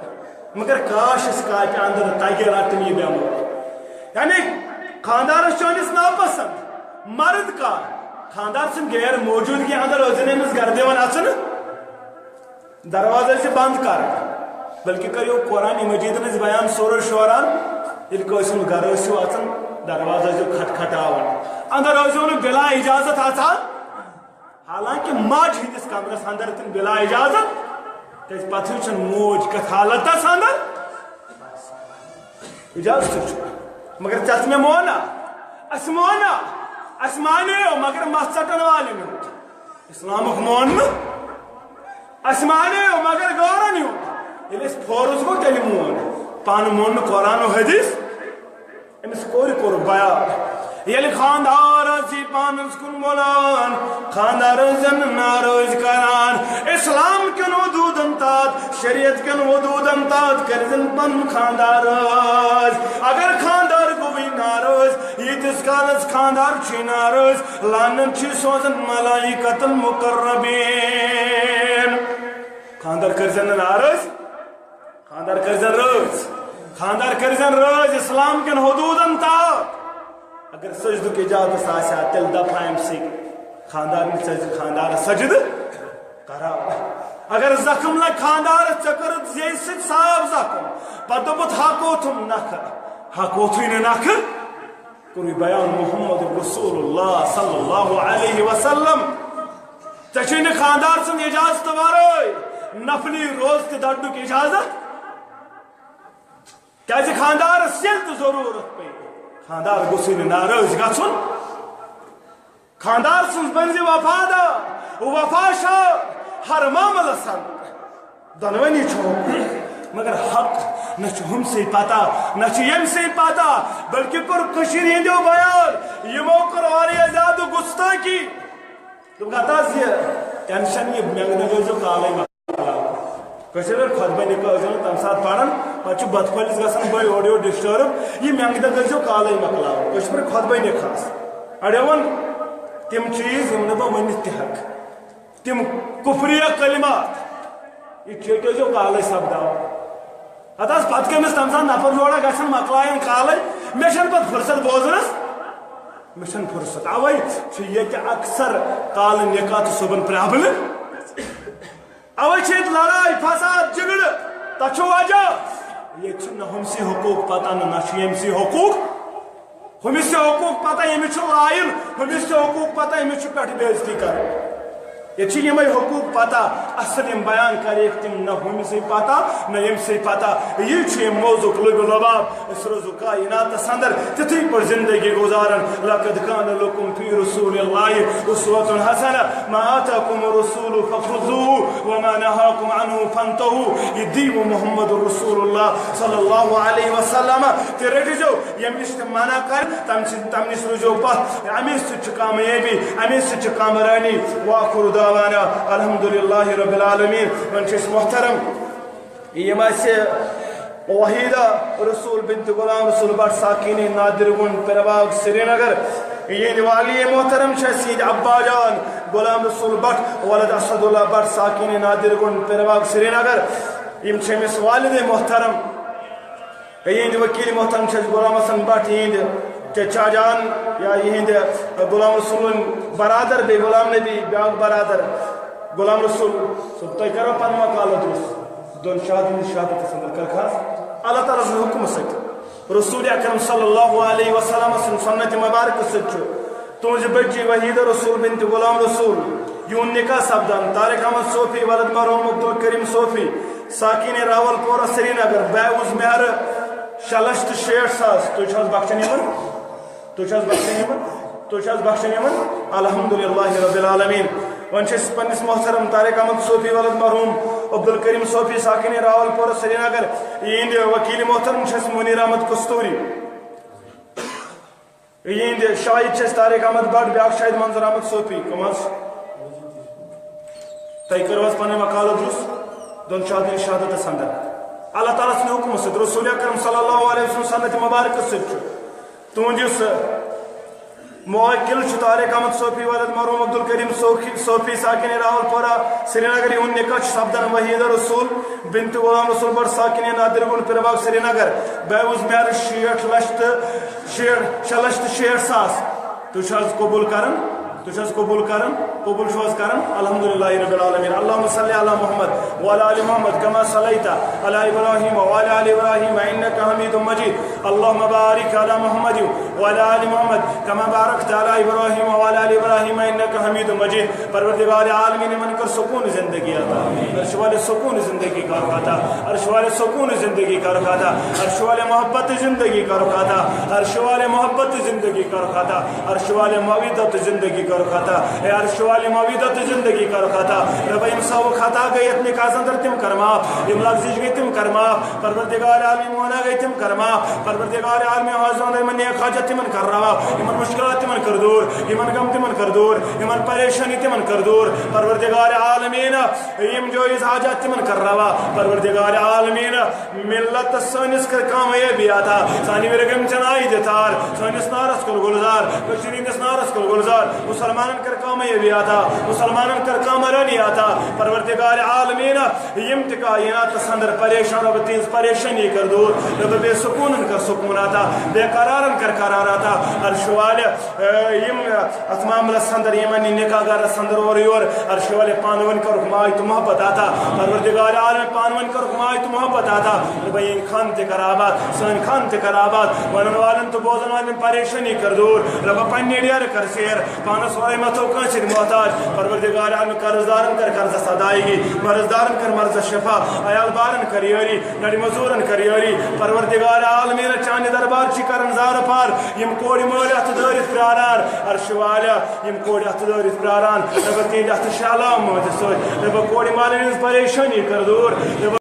مگر کاش أسۍ کاپہِ اندر تگہِ رٹٕنۍ یہِ بٮ۪مٲرۍ۔ یعنی خانٛدارس چٲنِس ناپسنٛد، مرد کا خانٛدار سٕنٛدِ غیر موجوٗدگی اندر ٲسۍزِ نہٕ أمِس گرٕ دِوان اَژنہٕ۔ دروازٕ ٲسۍزِ بنٛد کران، بلکہِ کٔرِو قرآن مجیدن أسۍ بیان سورہ شعراہن، ییٚلہِ کٲنٛسہِ ہُنٛد گرٕ ٲسِو اَژان، دروازٕ ٲسۍزیو کھٹکھٹاوان، اندر ٲسۍزیو نہٕ بلا اجازت اَژان۔ حالانکہ ماجہِ ہٕنٛدِس کمرس اندر تہِ بلا اجازت، کیازِ پتہٕ چھُنہٕ موج کتھ حالتس اندر اجازت چھُ۔ مگر ژےٚ تہٕ مےٚ مون نا، اسہِ مون نا، اسہِ مانیو، مگر مس ژٹن والٮ۪ن ہُنٛد۔ اسلامُک مون نہٕ، اسہِ مانیو، مگر غٲرن ہُنٛد۔ ییٚلہِ اسہِ فورس گوٚو، تیٚلہِ مون۔ پانہٕ مون نہٕ قرآن و حدیث۔ أمِس کورِ کوٚر بیان، ییٚلہِ خانٛدار آسہِ پانَس کُن بُلاوان، خانٛدار ٲسۍزٮ۪ن ناراض کران۔ اِسلام کٮ۪ن حدوٗدَن تحت، شریعت کٮ۪ن حدوٗدَن تحت کٔرۍزٮ۪ن پَنُن خانٛدار رٲضۍ۔ اگر خانٛدار گوٚوٕے ناراض، ییٖتِس کالَس خانٛدار چھُے ناراض، لعنت چھُے سوزان ملائکتن مقربین۔ خانٛدار کٔرۍزٮ۪ن نہٕ ناراض۔ خانٛدار کٔرۍزٮ۪ن رٲضۍ، خانٛدار کٔرۍزٮ۪ن رٲضۍ اِسلام کٮ۪ن حدوٗدن تحت۔ اگر سجدُک اجازت آسہِ ہا، تیٚلہِ دپہٕ ہا أمۍ سٕے خانٛدارنہِ، ژٕ ٲسۍ خانٛدارس سجدٕ کران۔ اگر زخم لگہِ خانٛدارس، ژےٚ کٔرٕتھ زیٚیہِ سۭتۍ صاف زخم، پتہٕ دوٚپُتھ، ہا کوٚتھُم نکھٕ، ہا کوٚتھُے نہٕ نکھٕ۔ کوٚرُے بیان محمد رسول اللہ صلی اللہ علیہ وسلم۔ ژےٚ چھے نہٕ خانٛدار سٕنٛز اجازت ورٲے نفلی روزٕ تہِ دَرنُک اجازت، کیازِ خانٛدارس ییٚلہِ تہِ ضروٗرت پیٚیہِ، خانٛدار گوٚژھُے نہٕ ناراض گژھُن۔ خانٛدار سٕنٛز بٔنزِ وفادار، وفا شاد ہر معاملس اندر۔ دۄنوٕنی چھُ حقوٗق، مگر حق نہ چھُ ہُمسٕے پتہ، نہ چھُ ییٚمسٕے پتہ، بلکہِ کوٚر کٔشیٖرِ ہٕنٛدیو بیان، یِمو کوٚر واریاہ زیادٕ گُستٲخی۔ دوٚپُکھ، ہتا حظ یہِ ٹینشن، یہِ مٮ۪نٛگہٕ دٔنٛدۍ ٲسۍزیو کالے مۄکلاوان۔ کٲشِر پٲٹھۍ خۄطبہٕ نِکہٕ ٲسۍزیو نہٕ تَمہِ ساتہٕ پَران، پَتہٕ چھُ بَتہٕ پھٔلِس گژھان بٔلۍ اورٕ یورٕ ڈِسٹٲرٕب، یہِ مٮ۪نٛگہٕ دٔنٛدۍ ٲسۍزیو کالے مۄکلاوان۔ کٲشِر پٲٹھۍ خۄطبَے نِکہٕ آسہٕ۔ اَڑیو ووٚن تِم چیٖز، یِم نہٕ بہٕ ؤنِتھ تہِ ہٮ۪کہٕ۔ تِم کُفریہ کلمات، یہِ ٹھیکہٕ ٲسۍزیو کالے سپداوان۔ ہتہٕ حظ، پتہٕ کٔمِس تَمہِ ساتہٕ نفر جوڑا گژھن مۄکلاین کالے، مےٚ چھَنہٕ پتہٕ فرصت بوزنس، مےٚ چھَنہٕ فرصت۔ اوے چھُ ییٚتہِ اکثر کالہٕ نکاح تہٕ صبحن پرابلم۔ اوے چھِ ییٚتہِ لڑٲے، فساد، جھگڑٕ۔ تتھ چھُ وجہ، ییٚتہِ چھُ نہ ہُمسٕے حقوق پتہ، نہ، نہ چھُ ییٚمسٕے حقوق۔ ہُمِس چھِ حقوٗق پتہ، ییٚمِس چھُ لایُن، ہُمِس چھِ حقوٗق پتہ، ییٚمِس چھُ پٮ۪ٹھٕ بے عزتی کرٕنۍ۔ ییٚتہِ چھِ یِمے حقوٗق پتہ، اصل یِم بیان کریکھ تِم، نہ ہُمِسٕے پتہ، نہ ییٚمِسٕے پتہ۔ یی چھُ ییٚمہِ موضوعُک لُبِ لُباب۔ أسۍ روزو کائناتس اندر تِتھٕے پٲٹھۍ زندگی گُزاران۔ لقد کان لکم فی رسول اللہ اسوۃ حسنہ، ما آتاکم الرسول فخذوہ وما نہاکم عنہ فانتہوا۔ یہِ دیٖوٕ محمد رسول اللہ صلی اللہ علیہ وسلم تہِ رٔٹِزیو۔ ییٚمہِ نِش تہِ منع کرِ، تَمہِ سۭتۍ، تَمہِ نِش روٗزِو پَتھ۔ اَمے سۭتۍ چھِ کامیٲبی، اَمے سۭتۍ چھِ کامرٲنی۔ وآخر الحمدللہ رب العالمین۔ وۄنۍ چھِ أسۍ محترم، یِم اَسہِ وحیدہ رسول بنت غلام رسول بٹ ساکن نادر گنڈ پرباغ سرینگر، یِہنٛدۍ والی محترم چھِ اَسہِ یِہنٛدۍ ابا جان غلام رسول بٹ ولد اسد اللہ بٹ ساکن نادر گنڈ پرباغ سرینگر۔ یِم چھِ أمِس والد محترم، یِہنٛدۍ وکیل محترم چھِ اَسہِ غلام حسن بٹ، یِہنٛدۍ چچا جان یا یِہنٛدۍ غلام رسولن برادر، بیٚیہِ غلام نبی بیٛاکھ برادر۔ غلام رسول صٲب، تۄہہِ کرو پنُن مقالہٕ درست۔ دۄن شہادتن ہٕنٛدِس شہادتس اندر کر خاص۔ اللہ تعالیٰ سٕنٛدِ حُکمہٕ سۭتۍ، رسول اکرم صلی اللہ علیہ وسلم سٕنٛدِ سنت مبارکہٕ سۭتۍ چھُ تُہنٛزِ بچی وحیدہ رسول بنت غلام رسول، یِہُنٛد نکاح سپدان طارق احمد صوفی ولد مرحوم عبدالکریم صوفی، ساکن راول پورہ سرینگر، بعوض مہر شےٚ لچھ تہٕ شیٹھ ساس۔ تُہۍ چھِو حظ بخشان یِمن؟ تُہۍ چھِو حظ بخشان یِمن؟ تُہۍ چھِو حظ بخشان یِمن؟ الحمدللہ رب العالمین۔ وۄنۍ چھِ أسۍ پننِس محترم طارق احمد صوفی ولد مرحوم عبدالکریم صوفی ساکن راول پورہ سرینگر، یِہنٛدِ وکیل محترم چھِ اَسہِ منیر احمد کستوری۔ یِہنٛدۍ شاہد چھِ اَسہِ طارق احمد بٹ، بیٛاکھ شاہد منظور احمد صوفی۔ کٕم حظ؟ تۄہہِ کٔرٕو حظ پنٕنۍ وکالت درست؟ دۄن شہادتن شہادتس اندر۔ اللہ تعالیٰ سٕنٛدِ حُکمہٕ سۭتۍ، رسول اکرم صلی اللہ علیہ وسلم سنت مبارکہٕ سۭتۍ چھُ تُہنٛد یُس موکل چھُ طارق احمد صوفی ولد مرحوم عبدالکریم صوفی، صوفی ساکن راول پورہ سرینگر، یِہُنٛد نکاح چھُ سپدان وحیدہ رسول بنت غلام رسول بٹ ساکن نادر گنڈ پرباغ سرینگر، بعوض مہر شیٹھ لچھ تہٕ شیٹھ، شےٚ لچھ تہٕ شیٹھ ساس۔ تُہۍ چھِو حظ قبول کران؟ تُہۍ چھِو حظ قبول کران؟ قبول چھِو حظ کران؟ الحمدللہ رب العالمین۔ اللہم صلی علی محمد وعلی آل محمد کما صلیت علی ابراہیم وعلی آل ابراہیم انک حمید مجید۔ اللہم بارک علی محمد وعلی آل محمد کما بارکت علی ابراہیم وعلی آل ابراہیم انک حمید مجید۔ پروردگار عالمین، یِمن کر سکون زندگی عطا۔ عرش والے سکون زندگی کر عطا۔ عرش والے سکون زندگی کر عطا۔ عرش والے محبت زندگی کر عطا۔ عرش والے محبت زندگی کر عطا۔ عرش والے مودت زندگی کر عطا۔ اے عرش والے مودت زندگی کر عطا۔ رب، یِم ساوُک خطا گٔے یتھ نکاحس اندر، تِم کر معاف۔ یِم لغزش گٔے، تِم کر معاف۔ پروردگار عالمین، مونہ گٔے، تِم کر معاف۔ پروردگار عالمین، حاضران یِمن نیک حاجت، تِمن کر روا۔ یِمن مشکلات، تِمن کر دور۔ یِمن غم، تِمن کر دور۔ یِمن پریشانی، تِمن کر دور۔ پروردگار عالمین، یِم جٲیز حاجات، تِمن کر روا۔ پروردگار عالمین، ملت سٲنِس کر کامیٲبی عطا۔ سانہِ ورگم چنائی دِتار، سٲنِس نارس کر گلزار، کٔشیٖرِ ہٕنٛدِس نارس کر گلزار۔ مسلمانن کر کامیٲبی عطا، مسلمانن کر کامرٲنی عطا۔ پروردگار عالمین، یِم تہِ کائناتس اندر پریشان، رب، تِہنٛز پریشانی کر دور۔ رب، بے سکونن کر سکون عطا، بے قرارن کر قرار عطا۔ عرش والے، اے، یِم اتھ معاملس اندر، یِمن یہِ نکاح گرس اندر اورٕ یور، عرش والے، پانہٕ ؤنۍ کرُکھ ماے تہٕ محبت عطا۔ پروردگار عالم، پانہٕ ؤنۍ کرُکھ ماے تہٕ محبت عطا۔ رب، یِہنٛدۍ خان تہِ کر آباد، سٲنۍ خان تہِ کر آباد۔ ونن والٮ۪ن تہٕ بوزن والٮ۪ن پریشٲنی کر دور۔ رب، پننہِ ڈیرٕ کر سیر، پانس ورٲے مہ تھو کٲنٛسہِ سۭتۍ محتاج۔ پروردگار عالم، قرض دارن کر قرضس ادائیگی، مرض دارن کر مرضس شفا، عیال بارن کر یٲری، نڑِ مزورن کر یٲری۔ پروردگار عالمین، چانہِ دربار چی کرن زار پار۔ یِم کورِ مٲلۍ اتھٕ دٲرِتھ پراران، عرش والیا، یِم کورِ اتھٕ دٲرِتھ پراران، رب، تِہنٛدِ اتھٕ شہلا مٲنٛزِ سۭتۍ۔ رب، کورِ مالٮ۪ن ہٕنٛز پریشٲنی کر دور۔ رب،